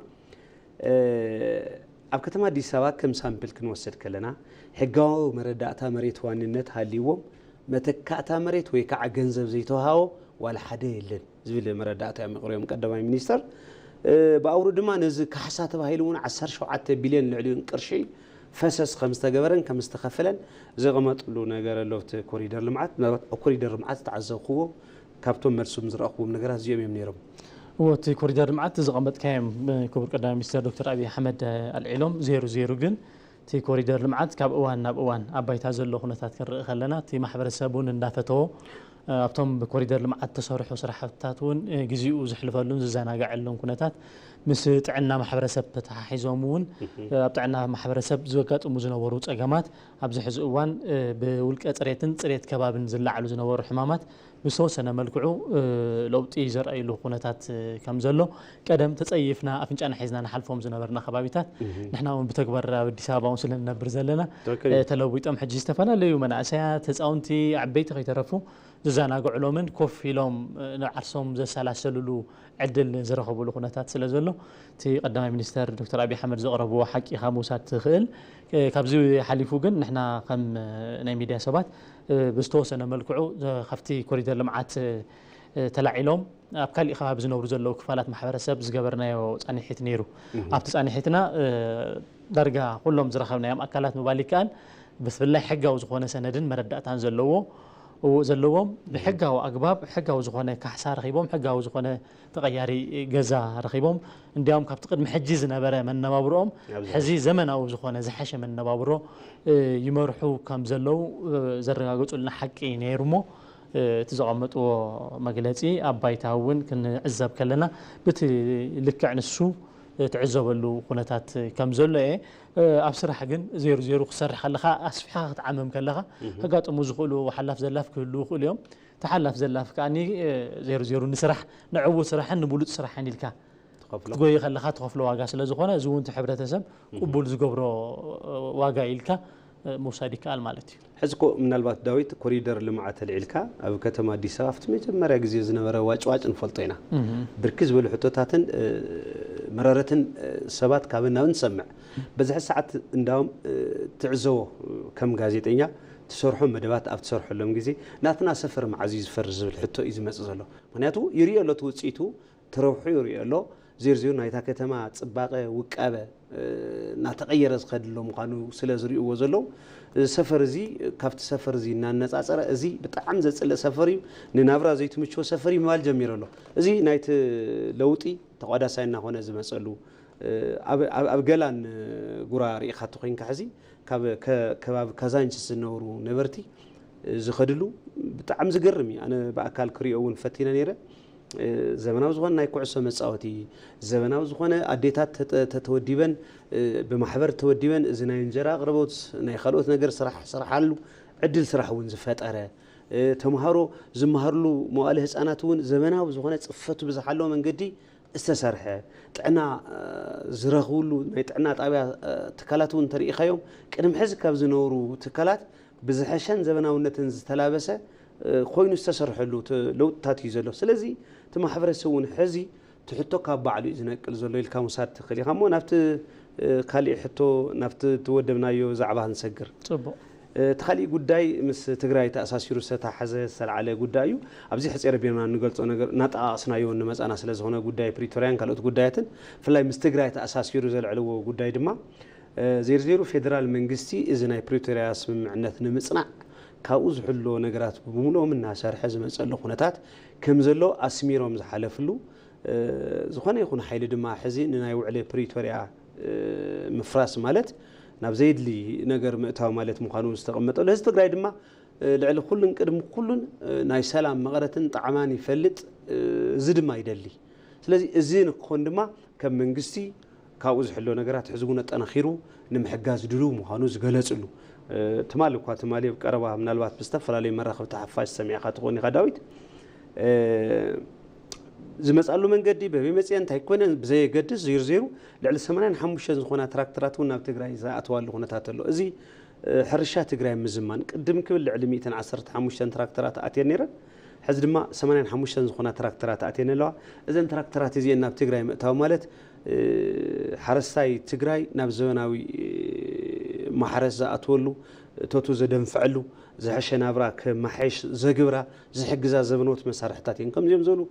ኣብ ከተማ ኣዲስ ኣበባ ከም ሳምፕል ክንወስድ ከለና ሕጋዊ መረዳእታ መሬት ዋንነት ሃልይዎም መተካእታ መሬት ወይ ከዓ ገንዘብ ዘይተውሃቦ ዋላ ሓደ የለን ዝብል መረዳእታ እዮም ኣቕሪቦም ቀዳማይ ሚኒስተር። ብኣውሩ ድማ ነዚ ካሕሳ ተባሂሉ እውን ዓሰርተ ሸውዓተ ቢልዮን ልዕሊኡን ቅርሺ ፈሰስ ከም ዝተገበረን ከም ዝተኸፈለን ዘቐመጥሉ ነገር ኣሎ። እቲ ኮሪደር ልምዓት፣ ምናልባት ኣብ ኮሪደር ልምዓት ዝተዓዘብክዎ ካብቶም መልሱም ዝረእኽዎም ነገራት እዚኦም እዮም ነይሮም። እዎ፣ እቲ ኮሪደር ልምዓት ዘቐመጥካዮም ክቡር ቀዳማይ ሚኒስትር ዶክተር ኣብይ ኣሕመድ ኣልዒሎም፣ ዜሩ ዜሩ ግን እቲ ኮሪደር ልምዓት ካብ እዋን ናብ እዋን ኣብ ባይታ ዘሎ ኩነታት ክንርኢ ከለና፣ እቲ ማሕበረሰብ እውን እንዳፈተዎ፣ ኣብቶም ብኮሪደር ልምዓት ተሰርሑ ስራሕትታት እውን ግዜኡ ዘሕልፈሉን ዝዘናግዐሉን ኩነታት፣ ምስ ጥዕና ማሕበረሰብ ተተሓሒዞም እውን ኣብ ጥዕና ማሕበረሰብ ዘጋጥሙ ዝነበሩ ፀገማት፣ ኣብዚ ሕዚ እዋን ብውልቀ ፅሬትን ፅሬት ከባብን ዝለዓሉ ዝነበሩ ሕማማት ብዝተወሰነ መልክዑ ለውጢ ዘርኣይሉ ኩነታት ከም ዘሎ፣ ቀደም ተፀይፍና ኣፍንጫና ሒዝና ንሓልፎም ዝነበርና ከባቢታት፣ ንሕና እውን ብተግባር ኣብ ኣዲስ ኣበባ እውን ስለ ንነብር ዘለና፣ ትክክል እዩ። ተለዊጦም ሕጂ ዝተፈላለዩ መናእሰያት፣ ህፃውንቲ፣ ዓበይቲ ከይተረፉ ዝዘናግዕሎምን ኮፍ ኢሎም ንዓርሶም ዘሰላሰልሉ ዕድል ዝረኸብሉ ኩነታት ስለ ዘሎ፣ እቲ ቀዳማይ ሚኒስተር ዶክተር ኣብይ ኣሕመድ ዘቕረብዎ ሓቂ ካብ ምውሳድ ትኽእል። ካብዚ ሓሊፉ ግን ንሕና ከም ናይ ሚድያ ሰባት ብዝተወሰነ መልክዑ ካብቲ ኮሪደር ልምዓት ተላዒሎም ኣብ ካሊእ ከባቢ ዝነብሩ ዘለዉ ክፋላት ማሕበረሰብ ዝገበርናዮ ፃንሒት ነይሩ። ኣብቲ ፃንሒትና ዳርጋ ኩሎም ዝረኸብናዮም ኣካላት ምባል ይከኣል፣ ብፍላይ ሕጋዊ ዝኾነ ሰነድን መረዳእታን ዘለዎ፣ ዘለዎም፣ ብሕጋዊ ኣግባብ ሕጋዊ ዝኾነ ካሕሳ ረኺቦም፣ ሕጋዊ ዝኾነ ተቐያሪ ገዛ ረኺቦም፣ እንዲያውም ካብቲ ቅድሚ ሕጂ ዝነበረ መነባብሮኦም ኣብዚ ሕዚ ዘመናዊ ዝኾነ ዝሓሸ መነባብሮ ይመርሑ ከም ዘለዉ ዘረጋገፁልና ሓቂ ነይሩ እሞ፣ እቲ ዘቐመጥዎ መግለፂ ኣብ ባይታ እውን ክንዕዘብ ከለና፣ በቲ ልክዕ ንሱ ትዕዘበሉ ኩነታት ከም ዘሎ እየ። ኣብ ስራሕ ግን ዜሩ ዜሩ ክትሰርሕ ከለኻ፣ ኣስፊሕካ ክትዓምም ከለኻ፣ ከጋጥሙ ዝኽእሉ ሓላፍ ዘላፍ ክህልዉ ይኽእሉ እዮም። እቲ ሓላፍ ዘላፍ ከኣ ዜሩ ዜሩ ንስራሕ፣ ንዕዉት ስራሕን ንብሉፅ ስራሕን ኢልካ ክትጎይ ከለኻ ትኸፍሎ ዋጋ ስለ ዝኾነ፣ እዚ እውን እቲ ሕብረተሰብ ቅቡል ዝገብሮ ዋጋ ኢልካ ምውሳድ ይከኣል ማለት እዩ። ሕዚ እኮ ምናልባት ዳዊት፣ ኮሪደር ልምዓት ኣልዒልካ ኣብ ከተማ ኣዲስ ኣበባ ኣብቲ መጀመርያ ግዜ ዝነበረ ዋጭዋጭ ንፈልጦ ኢና። ብርክት ዝበሉ ሕቶታትን መረረትን ሰባት ካብን ናብን ንሰምዕ። በዝሒ ሰዓት እንዳውም ትዕዘቦ፣ ከም ጋዜጠኛ ትሰርሖ መደባት ኣብ ትሰርሐሎም ግዜ ናትና ሰፈር መዓዝ እዩ ዝፈርስ ዝብል ሕቶ እዩ ዝመፅእ ዘሎ። ምክንያቱ ይሪኦ ኣሎ እቲ ውፅኢቱ፣ ተረብሑ ይሪኦ ኣሎ። ዜርዜሩ ናይታ ከተማ ፅባቐ፣ ውቃበ እናተቐየረ ዝኸድ ኣሎ ምዃኑ ስለ ዝሪእዎ ዘለዉ፣ እዚ ሰፈር እዚ ካብቲ ሰፈር እዚ እናነፃፀረ፣ እዚ ብጣዕሚ ዘፅልእ ሰፈር እዩ፣ ንናብራ ዘይትምችዎ ሰፈር እዩ ምባል ጀሚሩ ኣሎ። እዚ ናይቲ ለውጢ ተቋዳሳይ እናኾነ ዝመፀሉ፣ ኣብ ገላን ጉራ ርኢኻ ተኾይንካ፣ ሕዚ ካብ ከባቢ ካዛንችስ ዝነበሩ ነበርቲ ዝኸድሉ ብጣዕሚ ዝገርም እዩ። ኣነ ብኣካል ክሪኦ እውን ፈቲነ ነይረ። ዘመናዊ ዝኾነ ናይ ኩዕሶ መፃወቲ፣ ዘመናዊ ዝኾነ ኣዴታት ተተወዲበን፣ ብማሕበር ተወዲበን፣ እዚ ናይ እንጀራ ኣቕርቦት፣ ናይ ካልኦት ነገር ስራሕ ስርሓሉ ዕድል ስራሕ እውን ዝፈጠረ፣ ተምሃሮ ዝመሃርሉ መዋእለ ህፃናት እውን ዘመናዊ ዝኾነ ፅፈቱ ብዝሓለወ መንገዲ ዝተሰርሐ፣ ጥዕና ዝረኽብሉ ናይ ጥዕና ጣብያ ትካላት እውን እንተሪኢኻዮም፣ ቅድሚ ሕዚ ካብ ዝነበሩ ትካላት ብዝሐሸን ዘበናውነትን ዝተላበሰ ኮይኑ ዝተሰርሐሉ ለውጥታት እዩ ዘሎ። ስለዚ እቲ ማሕበረሰብ እውን ሕዚ ትሕቶ ካብ ባዕሉ እዩ ዝነቅል ዘሎ ኢልካ ምውሳድ ትኽእል ኢኻ። እሞ ናብቲ ካሊእ ሕቶ፣ ናብቲ ትወደብናዮ ዛዕባ ክንሰግር። ፅቡቕ። እቲ ካሊእ ጉዳይ ምስ ትግራይ ተኣሳሲሩ ዝተታሓዘ ዝተለዓለ ጉዳይ እዩ። ኣብዚ ሕፂር ኣቢልና እንገልፆ ነገር እናጠቓቕስናዮ እንመፃና ስለ ዝኾነ ጉዳይ ፕሪቶርያን ካልኦት ጉዳያትን ብፍላይ ምስ ትግራይ ተኣሳሲሩ ዘልዕልዎ ጉዳይ ድማ ዜርዜሩ ፌደራል መንግስቲ እዚ ናይ ፕሪቶርያ ስምምዕነት ንምፅናዕ ካብኡ ዝሕሎ ነገራት ብምሉኦም እናሰርሐ ዝመፀሉ ኩነታት ከም ዘሎ ኣስሚሮም ዝሓለፍሉ፣ ዝኾነ ይኹን ሓይሊ ድማ ሕዚ ንናይ ውዕሊ ፕሪቶርያ ምፍራስ ማለት ናብ ዘየድሊ ነገር ምእታው ማለት ምዃኑ ዝተቐመጠሉ፣ ህዝቢ ትግራይ ድማ ልዕሊ ኩሉን ቅድሚ ኩሉን ናይ ሰላም መቐረትን ጣዕማን ይፈልጥ፣ እዚ ድማ ይደሊ። ስለዚ እዚ ንክኾን ድማ ከም መንግስቲ ካብኡ ዝሕሎ ነገራት ሕዚ እውን ኣጠናኺሩ ንምሕጋዝ ድሉው ምዃኑ ዝገለፅሉ፣ ትማሊ እኳ፣ ትማሊ ኣብ ቀረባ ምናልባት ብዝተፈላለዩ መራኸብቲ ሓፋሽ ሰሚዕካ ትኾን ኢኻ ዳዊት፣ ዝመፃሉ መንገዲ በበይ መፅኤ እንታይ ኮነ ብዘየገድስ፣ ዜርዜሩ ልዕሊ ሰማንያን ሓሙሽተን ዝኾና ትራክተራት እውን ናብ ትግራይ ዝኣተዋሉ ኩነታት ኣሎ። እዚ ሕርሻ ትግራይ ምዝማን ቅድም ክብል ልዕሊ ሚእትን ዓሰርተ ሓሙሽተን ትራክተራት ኣትየን ነይረን። ሕዚ ድማ ሰማንያን ሓሙሽተን ዝኾና ትራክተራት ኣትየን ኣለዋ። እዘን ትራክተራት እዚኤን ናብ ትግራይ ምእታው ማለት ሓረስታይ ትግራይ ናብ ዘበናዊ ማሕረስ ዝኣትወሉ፣ እቶቱ ዘደንፍዐሉ፣ ዝሐሸ ናብራ ከማሐሽ ዘግብራ፣ ዝሕግዛ ዘበኖት መሳርሕታት እየን። ከምዚኦም ዝበሉ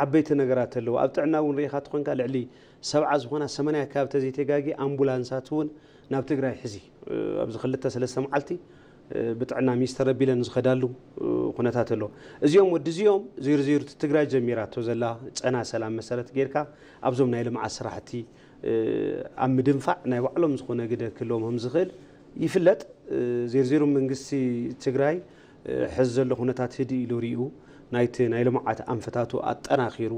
ዓበይቲ ነገራት ኣለዉ። ኣብ ጥዕና እውን ርኢኻ ተኾንካ ልዕሊ ሰብዓ ዝኾና ሰማንያ ከባቢ ተዘይተጋጊ ኣምቡላንሳት እውን ናብ ትግራይ ሕዚ ኣብዚ ክልተ ሰለስተ መዓልቲ ብጥዕና ሚኒስተር ኣቢለን ዝኸዳሉ ኩነታት ኣሎ። እዚኦም ወዲ እዚኦም ዜርዜሩ ትግራይ ጀሚራቶ ዘላ ጨና ሰላም መሰረት ጌርካ ኣብዞም ናይ ልምዓት ስራሕቲ ኣብ ምድንፋዕ ናይ ባዕሎም ዝኾነ ግደ ክህልዎም ከም ዝኽእል ይፍለጥ። ዜርዜሩ መንግስቲ ትግራይ ሕዚ ዘሎ ኩነታት ህድእ ኢሉ ሪኡ ናይቲ ናይ ልምዓት ኣንፈታቱ ኣጠናኺሩ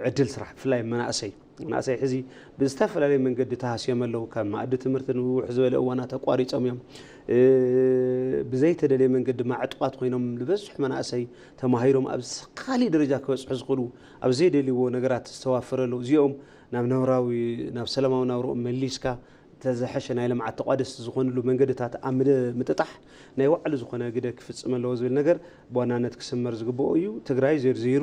ዕድል ስራሕ ብፍላይ መናእሰይ መናእሰይ ሕዚ ብዝተፈላለየ መንገዲ ተሃስዮም ኣለዉ። ካብ ማእዲ ትምህርቲ ንውሕ ዝበለ እዋናት ኣቋሪጾም እዮም። ብዘይተደለየ መንገዲ ድማ ዕጡቓት ኮይኖም ዝበዝሑ መናእሰይ ተማሂሮም ኣብ ካሊእ ደረጃ ክበፅሑ ዝኽእሉ ኣብ ዘይደልይዎ ነገራት ዝተዋፈረ ኣለዉ። እዚኦም ናብ ነብራዊ ናብ ሰላማዊ ናብርኦም መሊስካ ተዘሐሸ ናይ ልምዓት ተቋደስቲ ዝኾንሉ መንገድታት ኣብ ምጥጣሕ ናይ ባዕሉ ዝኾነ ግደ ክፍፅም ኣለዎ ዝብል ነገር ብዋናነት ክስመር ዝግብኦ እዩ። ትግራይ ዘርዚሩ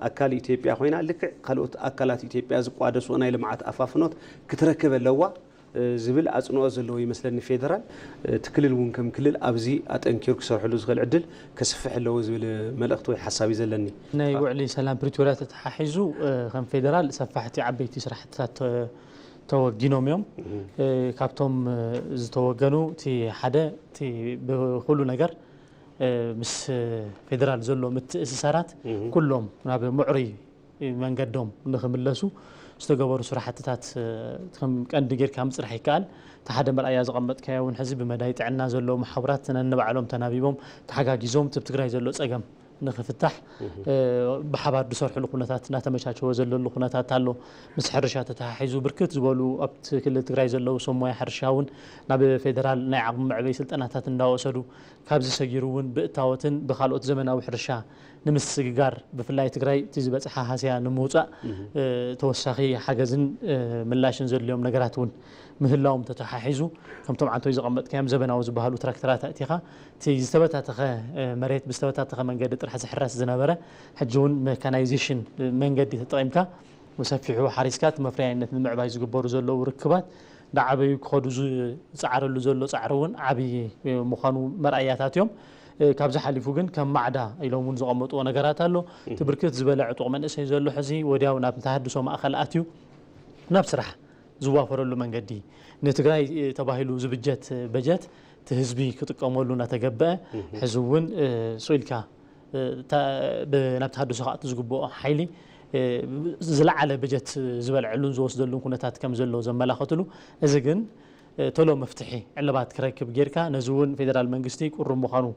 ኣካል ኢትዮጵያ ኮይና ልክዕ ካልኦት ኣካላት ኢትዮጵያ ዝቋደስዎ ናይ ልምዓት ኣፋፍኖት ክትረክብ ኣለዋ ዝብል ኣፅንኦት ዘለዎ ይመስለኒ። ፌደራል እቲ ክልል እውን ከም ክልል ኣብዚ ኣጠንኪሩ ክሰርሕሉ ዝኽእል ዕድል ከስፍሕ ኣለዎ ዝብል መልእኽቲ ወይ ሓሳብ እዩ ዘለኒ። ናይ ውዕሊ ሰላም ፕሪቶርያ ተተሓሒዙ ከም ፌደራል ሰፋሕቲ ዓበይቲ ስራሕትታት ተወጊኖም እዮም። ካብቶም ዝተወገኑ እቲ ሓደ እቲ ብኩሉ ነገር ምስ ፌደራል ዘሎ ምትእስሳራት ኩሎም ናብ ምዕሩይ መንገዶም ንክምለሱ ዝተገበሩ ስራሕትታት ከም ቀንዲ ጌርካ ምፅራሕ ይከኣል። እቲ ሓደ መርኣያ ዘቐመጥካዮ እውን ሕዚ ብመዳይ ጥዕና ዘለዉ መሓውራት ነንባዕሎም ተናቢቦም ተሓጋጊዞም እቲ ኣብ ትግራይ ዘሎ ፀገም ንክፍታሕ ብሓባር ዝሰርሕሉ ኩነታት እናተመቻቸወ ዘለሉ ኩነታት ኣሎ። ምስ ሕርሻ ተተሓሒዙ ብርክት ዝበሉ ኣብቲ ክልል ትግራይ ዘለዉ ሰብ ሞያ ሕርሻ እውን ናብ ፌደራል ናይ ዓቕሚ መዕበይ ስልጠናታት እንዳወሰዱ ካብዚ ሰጊሩ እውን ብእታወትን ብካልኦት ዘመናዊ ሕርሻ ንምስግጋር ብፍላይ ትግራይ እቲ ዝበፅሓ ሃስያ ንምውፃእ ተወሳኺ ሓገዝን ምላሽን ዘድልዮም ነገራት እውን ምህላዎም ተተሓሒዙ ከምቶም ዓንቶይ ዘቐመጥካዮም ዘበናዊ ዝበሃሉ ትራክተራት ኣእቲኻ እቲ ዝተበታተኸ መሬት ብዝተበታተኸ መንገዲ ጥራሕ ዝሕረስ ዝነበረ ሕጂ እውን መካናይዜሽን መንገዲ ተጠቒምካ ብሰፊሑ ሓሪስካ እቲ መፍረያይነት ንምዕባይ ዝግበሩ ዘለዉ ርክባት እንዳዓበዩ ክኸዱ ዝፃዓረሉ ዘሎ ፃዕሪ እውን ዓብዪ ምዃኑ መርኣያታት እዮም። ካብዚ ሓሊፉ ግን ከም ማዕዳ ኢሎም እውን ዘቐመጥዎ ነገራት ኣሎ። እቲ ብርክት ዝበለ ዕጡቕ መንእሰይ ዘሎ ሕዚ ወዲያው ናብ ተሃድሶ ማእኸል ኣትዩ ናብ ስራሕ ዝዋፈረሉ መንገዲ ንትግራይ ተባሂሉ ዝብጀት በጀት እቲ ህዝቢ ክጥቀመሉ እናተገበአ ሕዚ እውን ስኢልካ ናብ ተሃድሶ ክኣቱ ዝግብኦ ሓይሊ ዝለዓለ በጀት ዝበልዐሉን ዝወስደሉን ኩነታት ከም ዘሎ ዘመላኸትሉ እዚ ግን ቶሎ መፍትሒ ዕልባት ክረክብ ጌርካ ነዚ እውን ፌደራል መንግስቲ ቁሩብ ምዃኑ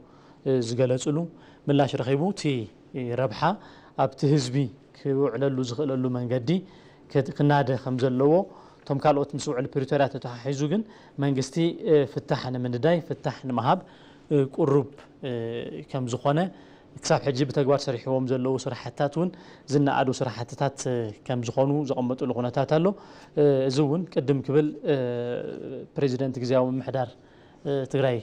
ዝገለፅሉ ምላሽ ረኺቡ እቲ ረብሓ ኣብቲ ህዝቢ ክውዕለሉ ዝኽእለሉ መንገዲ ክናደ ከም ዘለዎ እቶም ካልኦት ምስ ውዕል ፕሪቶርያ ተተሓሒዙ ግን መንግስቲ ፍታሕ ንምንዳይ ፍታሕ ንምሃብ ቁሩብ ከም ዝኾነ ክሳብ ሕጂ ብተግባር ሰሪሕዎም ዘለዉ ስራሕትታት እውን ዝነኣዱ ስራሕትታት ከም ዝኾኑ ዘቐመጥሉ ኩነታት ኣሎ። እዚ እውን ቅድም ክብል ፕሬዚደንት ግዜያዊ ምምሕዳር ትግራይ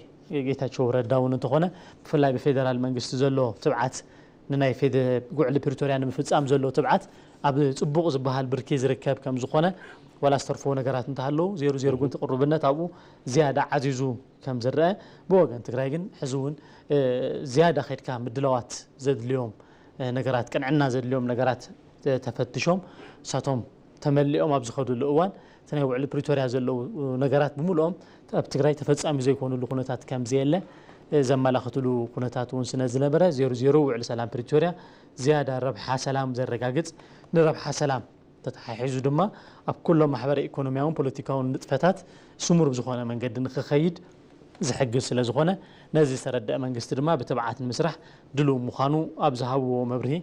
ጌታቸው ረዳ እውን እንተኾነ ብፍላይ ብፌደራል መንግስቲ ዘሎ ትብዓት ንናይ ፌደ ጉዕሊ ፕሪቶርያ ንምፍፃም ዘሎ ትብዓት ኣብ ፅቡቕ ዝበሃል ብርኪ ዝርከብ ከም ዝኾነ ዋላ ዝተርፍዎ ነገራት እንተሃለዉ ዜሩ ዜሩ ግን እቲ ቅሩብነት ኣብኡ ዝያዳ ዓዚዙ ከም ዝረአ ብወገን ትግራይ ግን ሕዚ እውን ዝያዳ ከድካ ምድላዋት ዘድልዮም ነገራት ቅንዕና ዘድልዮም ነገራት ተፈትሾም እሳቶም ተመሊኦም ኣብ ዝኸድሉ እዋን እቲ ናይ ውዕሊ ፕሪቶርያ ዘለዉ ነገራት ብምልኦም ኣብ ትግራይ ተፈፃሚ ዘይኮኑሉ ኩነታት ከም ዘየለ ዘመላኽትሉ ኩነታት እውን ስነ ዝነበረ ዜሩ ዜሩ ውዕሊ ሰላም ፕሪቶርያ ዝያዳ ረብሓ ሰላም ዘረጋግፅ ንረብሓ ሰላም ተተሓሒዙ ድማ ኣብ ኩሎም ማሕበረ ኢኮኖሚያውን ፖለቲካውን ንጥፈታት ስሙር ብዝኾነ መንገዲ ንክኸይድ ዝሕግዝ ስለ ዝኾነ ነዚ ዝተረደአ መንግስቲ ድማ ብትብዓት ንምስራሕ ድሉው ምዃኑ ኣብ ዝሃብዎ መብርሂ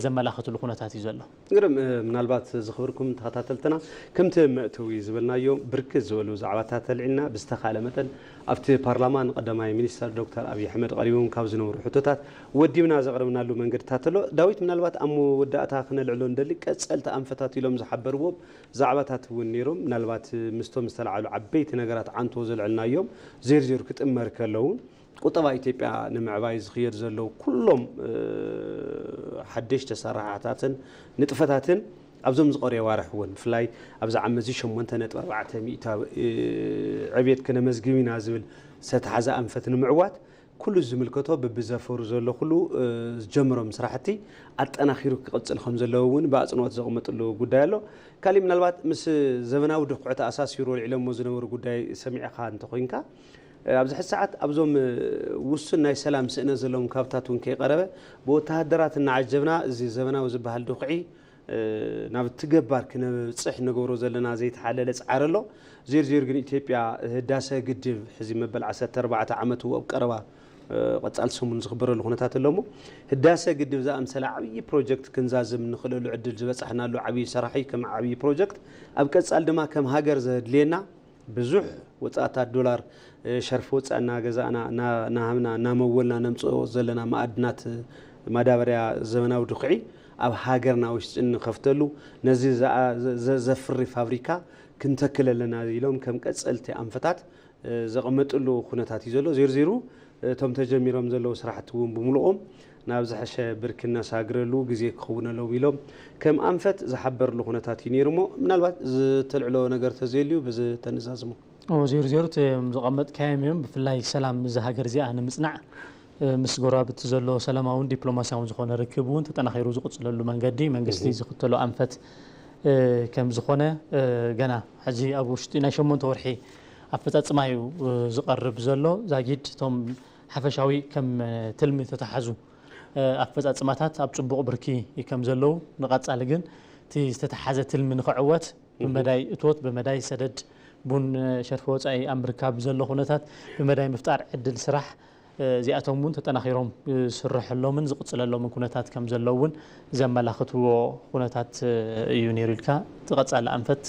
ዘመላኽትሉ ኩነታት እዩ ዘሎ። ግርም ምናልባት ዝኽብርኩም ተኸታተልትና ከምቲ መእተዊ ዝበልናዮ ብርክት ዝበሉ ዛዕባታት ተልዒልና ብዝተኻለ መጠን ኣብቲ ፓርላማ ንቀዳማይ ሚኒስተር ዶክተር ኣብይ ኣሕመድ ቀሪቦም ካብ ዝነበሩ ሕቶታት ወዲብና ዘቕረብናሉ መንገድታት ኣሎ። ዳዊት ምናልባት ኣብ መወዳእታ ክነልዕሎ እንደሊ ቀጸልቲ ኣንፈታት ኢሎም ዝሓበርዎም ዛዕባታት እውን ነይሮም። ምናልባት ምስቶም ዝተላዕሉ ዓበይቲ ነገራት ዓንቶ ዘልዕልናዮም ዜርዜር ክጥመር ከለዉ ቁጠባ ኢትዮጵያ ንምዕባይ ዝኽየድ ዘለዉ ኩሎም ሓደሽቲ ኣሰራርሓታትን ንጥፈታትን ኣብዞም ዝቐረዩ ኣዋርሕ እውን ብፍላይ ኣብዚ ዓመት እዚ ሸሞንተ ነጥቢ ኣርባዕተ ሚእታዊ ዕብየት ክነመዝግብ ኢና ዝብል ዝተታሕዘ ኣንፈት ንምዕዋት ኩሉ ዝምልከቶ ብብዘፈሩ ዘሎ ኩሉ ዝጀምሮም ስራሕቲ ኣጠናኺሩ ክቕፅል ከም ዘለዎ እውን ብኣፅንኦት ዘቐመጥሉ ጉዳይ ኣሎ። ካሊእ ምናልባት ምስ ዘበናዊ ድኹዒ ተኣሳሲሩ ኣልዒሎሞ ዝነበሩ ጉዳይ ሰሚዕኻ እንተኾይንካ ኣብዚ ሕዚ ሰዓት ኣብዞም ውሱን ናይ ሰላም ስእነት ዘለዎም ካብታት እውን ከይቀረበ ብወተሃደራት እናዓጀብና እዚ ዘበናዊ ዝበሃል ድኹዒ ናብ እቲ ገባር ክነብፅሕ ንገብሮ ዘለና ዘይተሓለለ ፃዕሪ ኣሎ። ዜርዜር ግን ኢትዮጵያ ህዳሰ ግድብ ሕዚ መበል ዓሰርተ ኣርባዕተ ዓመቱ ኣብ ቀረባ ቀፃል ሰሙን ዝኽበረሉ ኩነታት ኣሎ እሞ ህዳሰ ግድብ ዝኣምሰለ ዓብዪ ፕሮጀክት ክንዛዝም ንኽእለሉ ዕድል ዝበፃሕናሉ ዓብዪ ሰራሕ እዩ። ከም ዓብዪ ፕሮጀክት ኣብ ቀፃል ድማ ከም ሃገር ዘድልየና ብዙሕ ወፃእታት ዶላር ሸርፊ ወፃእ እናገዛእና እናሃብና እናመወልና ነምፅኦ ዘለና ማኣድናት ማዳበርያ ዘበናዊ ድኩዒ ኣብ ሃገርና ውሽጢ እንኸፍተሉ ነዚ ዘፍሪ ፋብሪካ ክንተክል ኣለና ኢሎም ከም ቀፀልቲ ኣንፈታት ዘቐመጥሉ ኩነታት እዩ ዘሎ። ዜርዜሩ እቶም ተጀሚሮም ዘለዉ ስራሕቲ እውን ብምልኦም ናብ ዝሐሸ ብርኪ እነሳግረሉ ግዜ ክኸውን ኣለዎ ኢሎም ከም ኣንፈት ዝሓበርሉ ኩነታት እዩ ነይሩ እሞ ምናልባት ዝተልዕሎ ነገር ተዘየልዩ ብዚ ተነዛዝሞ። ዜሩ ዜሩ እቶም ዝቐመጥካዮም እዮም። ብፍላይ ሰላም እዛ ሃገር እዚኣ ንምፅናዕ ምስ ጎረባብቲ ዘሎ ሰላማውን ዲፕሎማሲያውን ዝኾነ ርክብ እውን ተጠናኺሩ ዝቕፅለሉ መንገዲ መንግስቲ ዝኽተሎ ኣንፈት ከም ዝኾነ ገና ሕዚ ኣብ ውሽጢ ናይ ሸሞንተ ወርሒ ኣፈፃፅማ እዩ ዝቐርብ ዘሎ። ዛጊድ እቶም ሓፈሻዊ ከም ትልሚ ተተሓዙ ኣፈፃፅማታት ኣብ ፅቡቕ ብርኪ ከም ዘለዉ ንቐፃሊ ግን እቲ ዝተተሓዘ ትልሚ ንኽዕወት ብመዳይ እቶት ብመዳይ ሰደድ ቡን ሸርፊ ወፃኢ ኣብ ምርካብ ዘሎ ኩነታት ብመዳይ ምፍጣር ዕድል ስራሕ እዚኣቶም እውን ተጠናኺሮም ዝስረሐሎምን ዝቕፅለሎምን ኩነታት ከም ዘለዉ እውን ዘመላኽትዎ ኩነታት እዩ ነይሩ ኢልካ እቲ ቀፃሊ ኣንፈት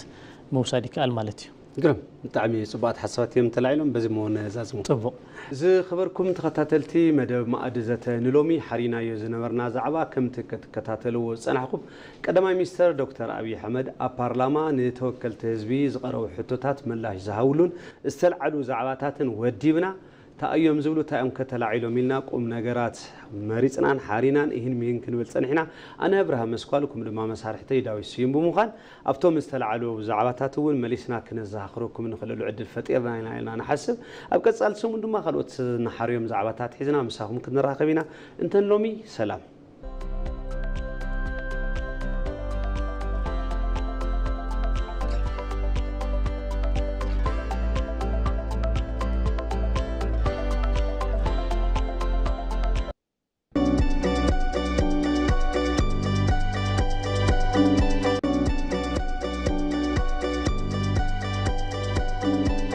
ምውሳድ ይከኣል ማለት እዩ። ግርም ብጣዕሚ ፅቡቃት ሓሳባት እዮም ተላዒሎም በዚ መወነ ዛዝሙ። ፅቡቅ። ዝኸበርኩም ተኸታተልቲ መደብ ማእዲ ዘተ ንሎሚ ሓሪናዮ ዝነበርና ዛዕባ ከምቲ ክትከታተልዎ ዝፀናሕኩም ቀዳማይ ሚኒስተር ዶክተር ኣብይ ኣሕመድ ኣብ ፓርላማ ንተወከልቲ ህዝቢ ዝቐረቡ ሕቶታት ምላሽ ዝሃብሉን ዝተልዓሉ ዛዕባታትን ወዲብና ተኣዮም ዝብሉ እንታይ እዮም ከተላዒሎም ኢልና ቁም ነገራት መሪፅናን ሓሪናን እሂን ምሂን ክንብል ፀኒሕና። ኣነ ኣብርሃም መስኳል ኩም ድማ መሳርሕተይ ዳዊት ስዩም ብምዃን ኣብቶም ዝተልዓሉ ዛዕባታት እውን መሊስና ክነዘኻኽረኩም ንኽእለሉ ዕድል ፈጢርና ኢና ኢልና ንሓስብ። ኣብ ቀፃሊ ሰሙን ድማ ካልኦት ንሓርዮም ዛዕባታት ሒዝና ምሳኹም ክንራኸብ ኢና። እንተን ሎሚ ሰላም።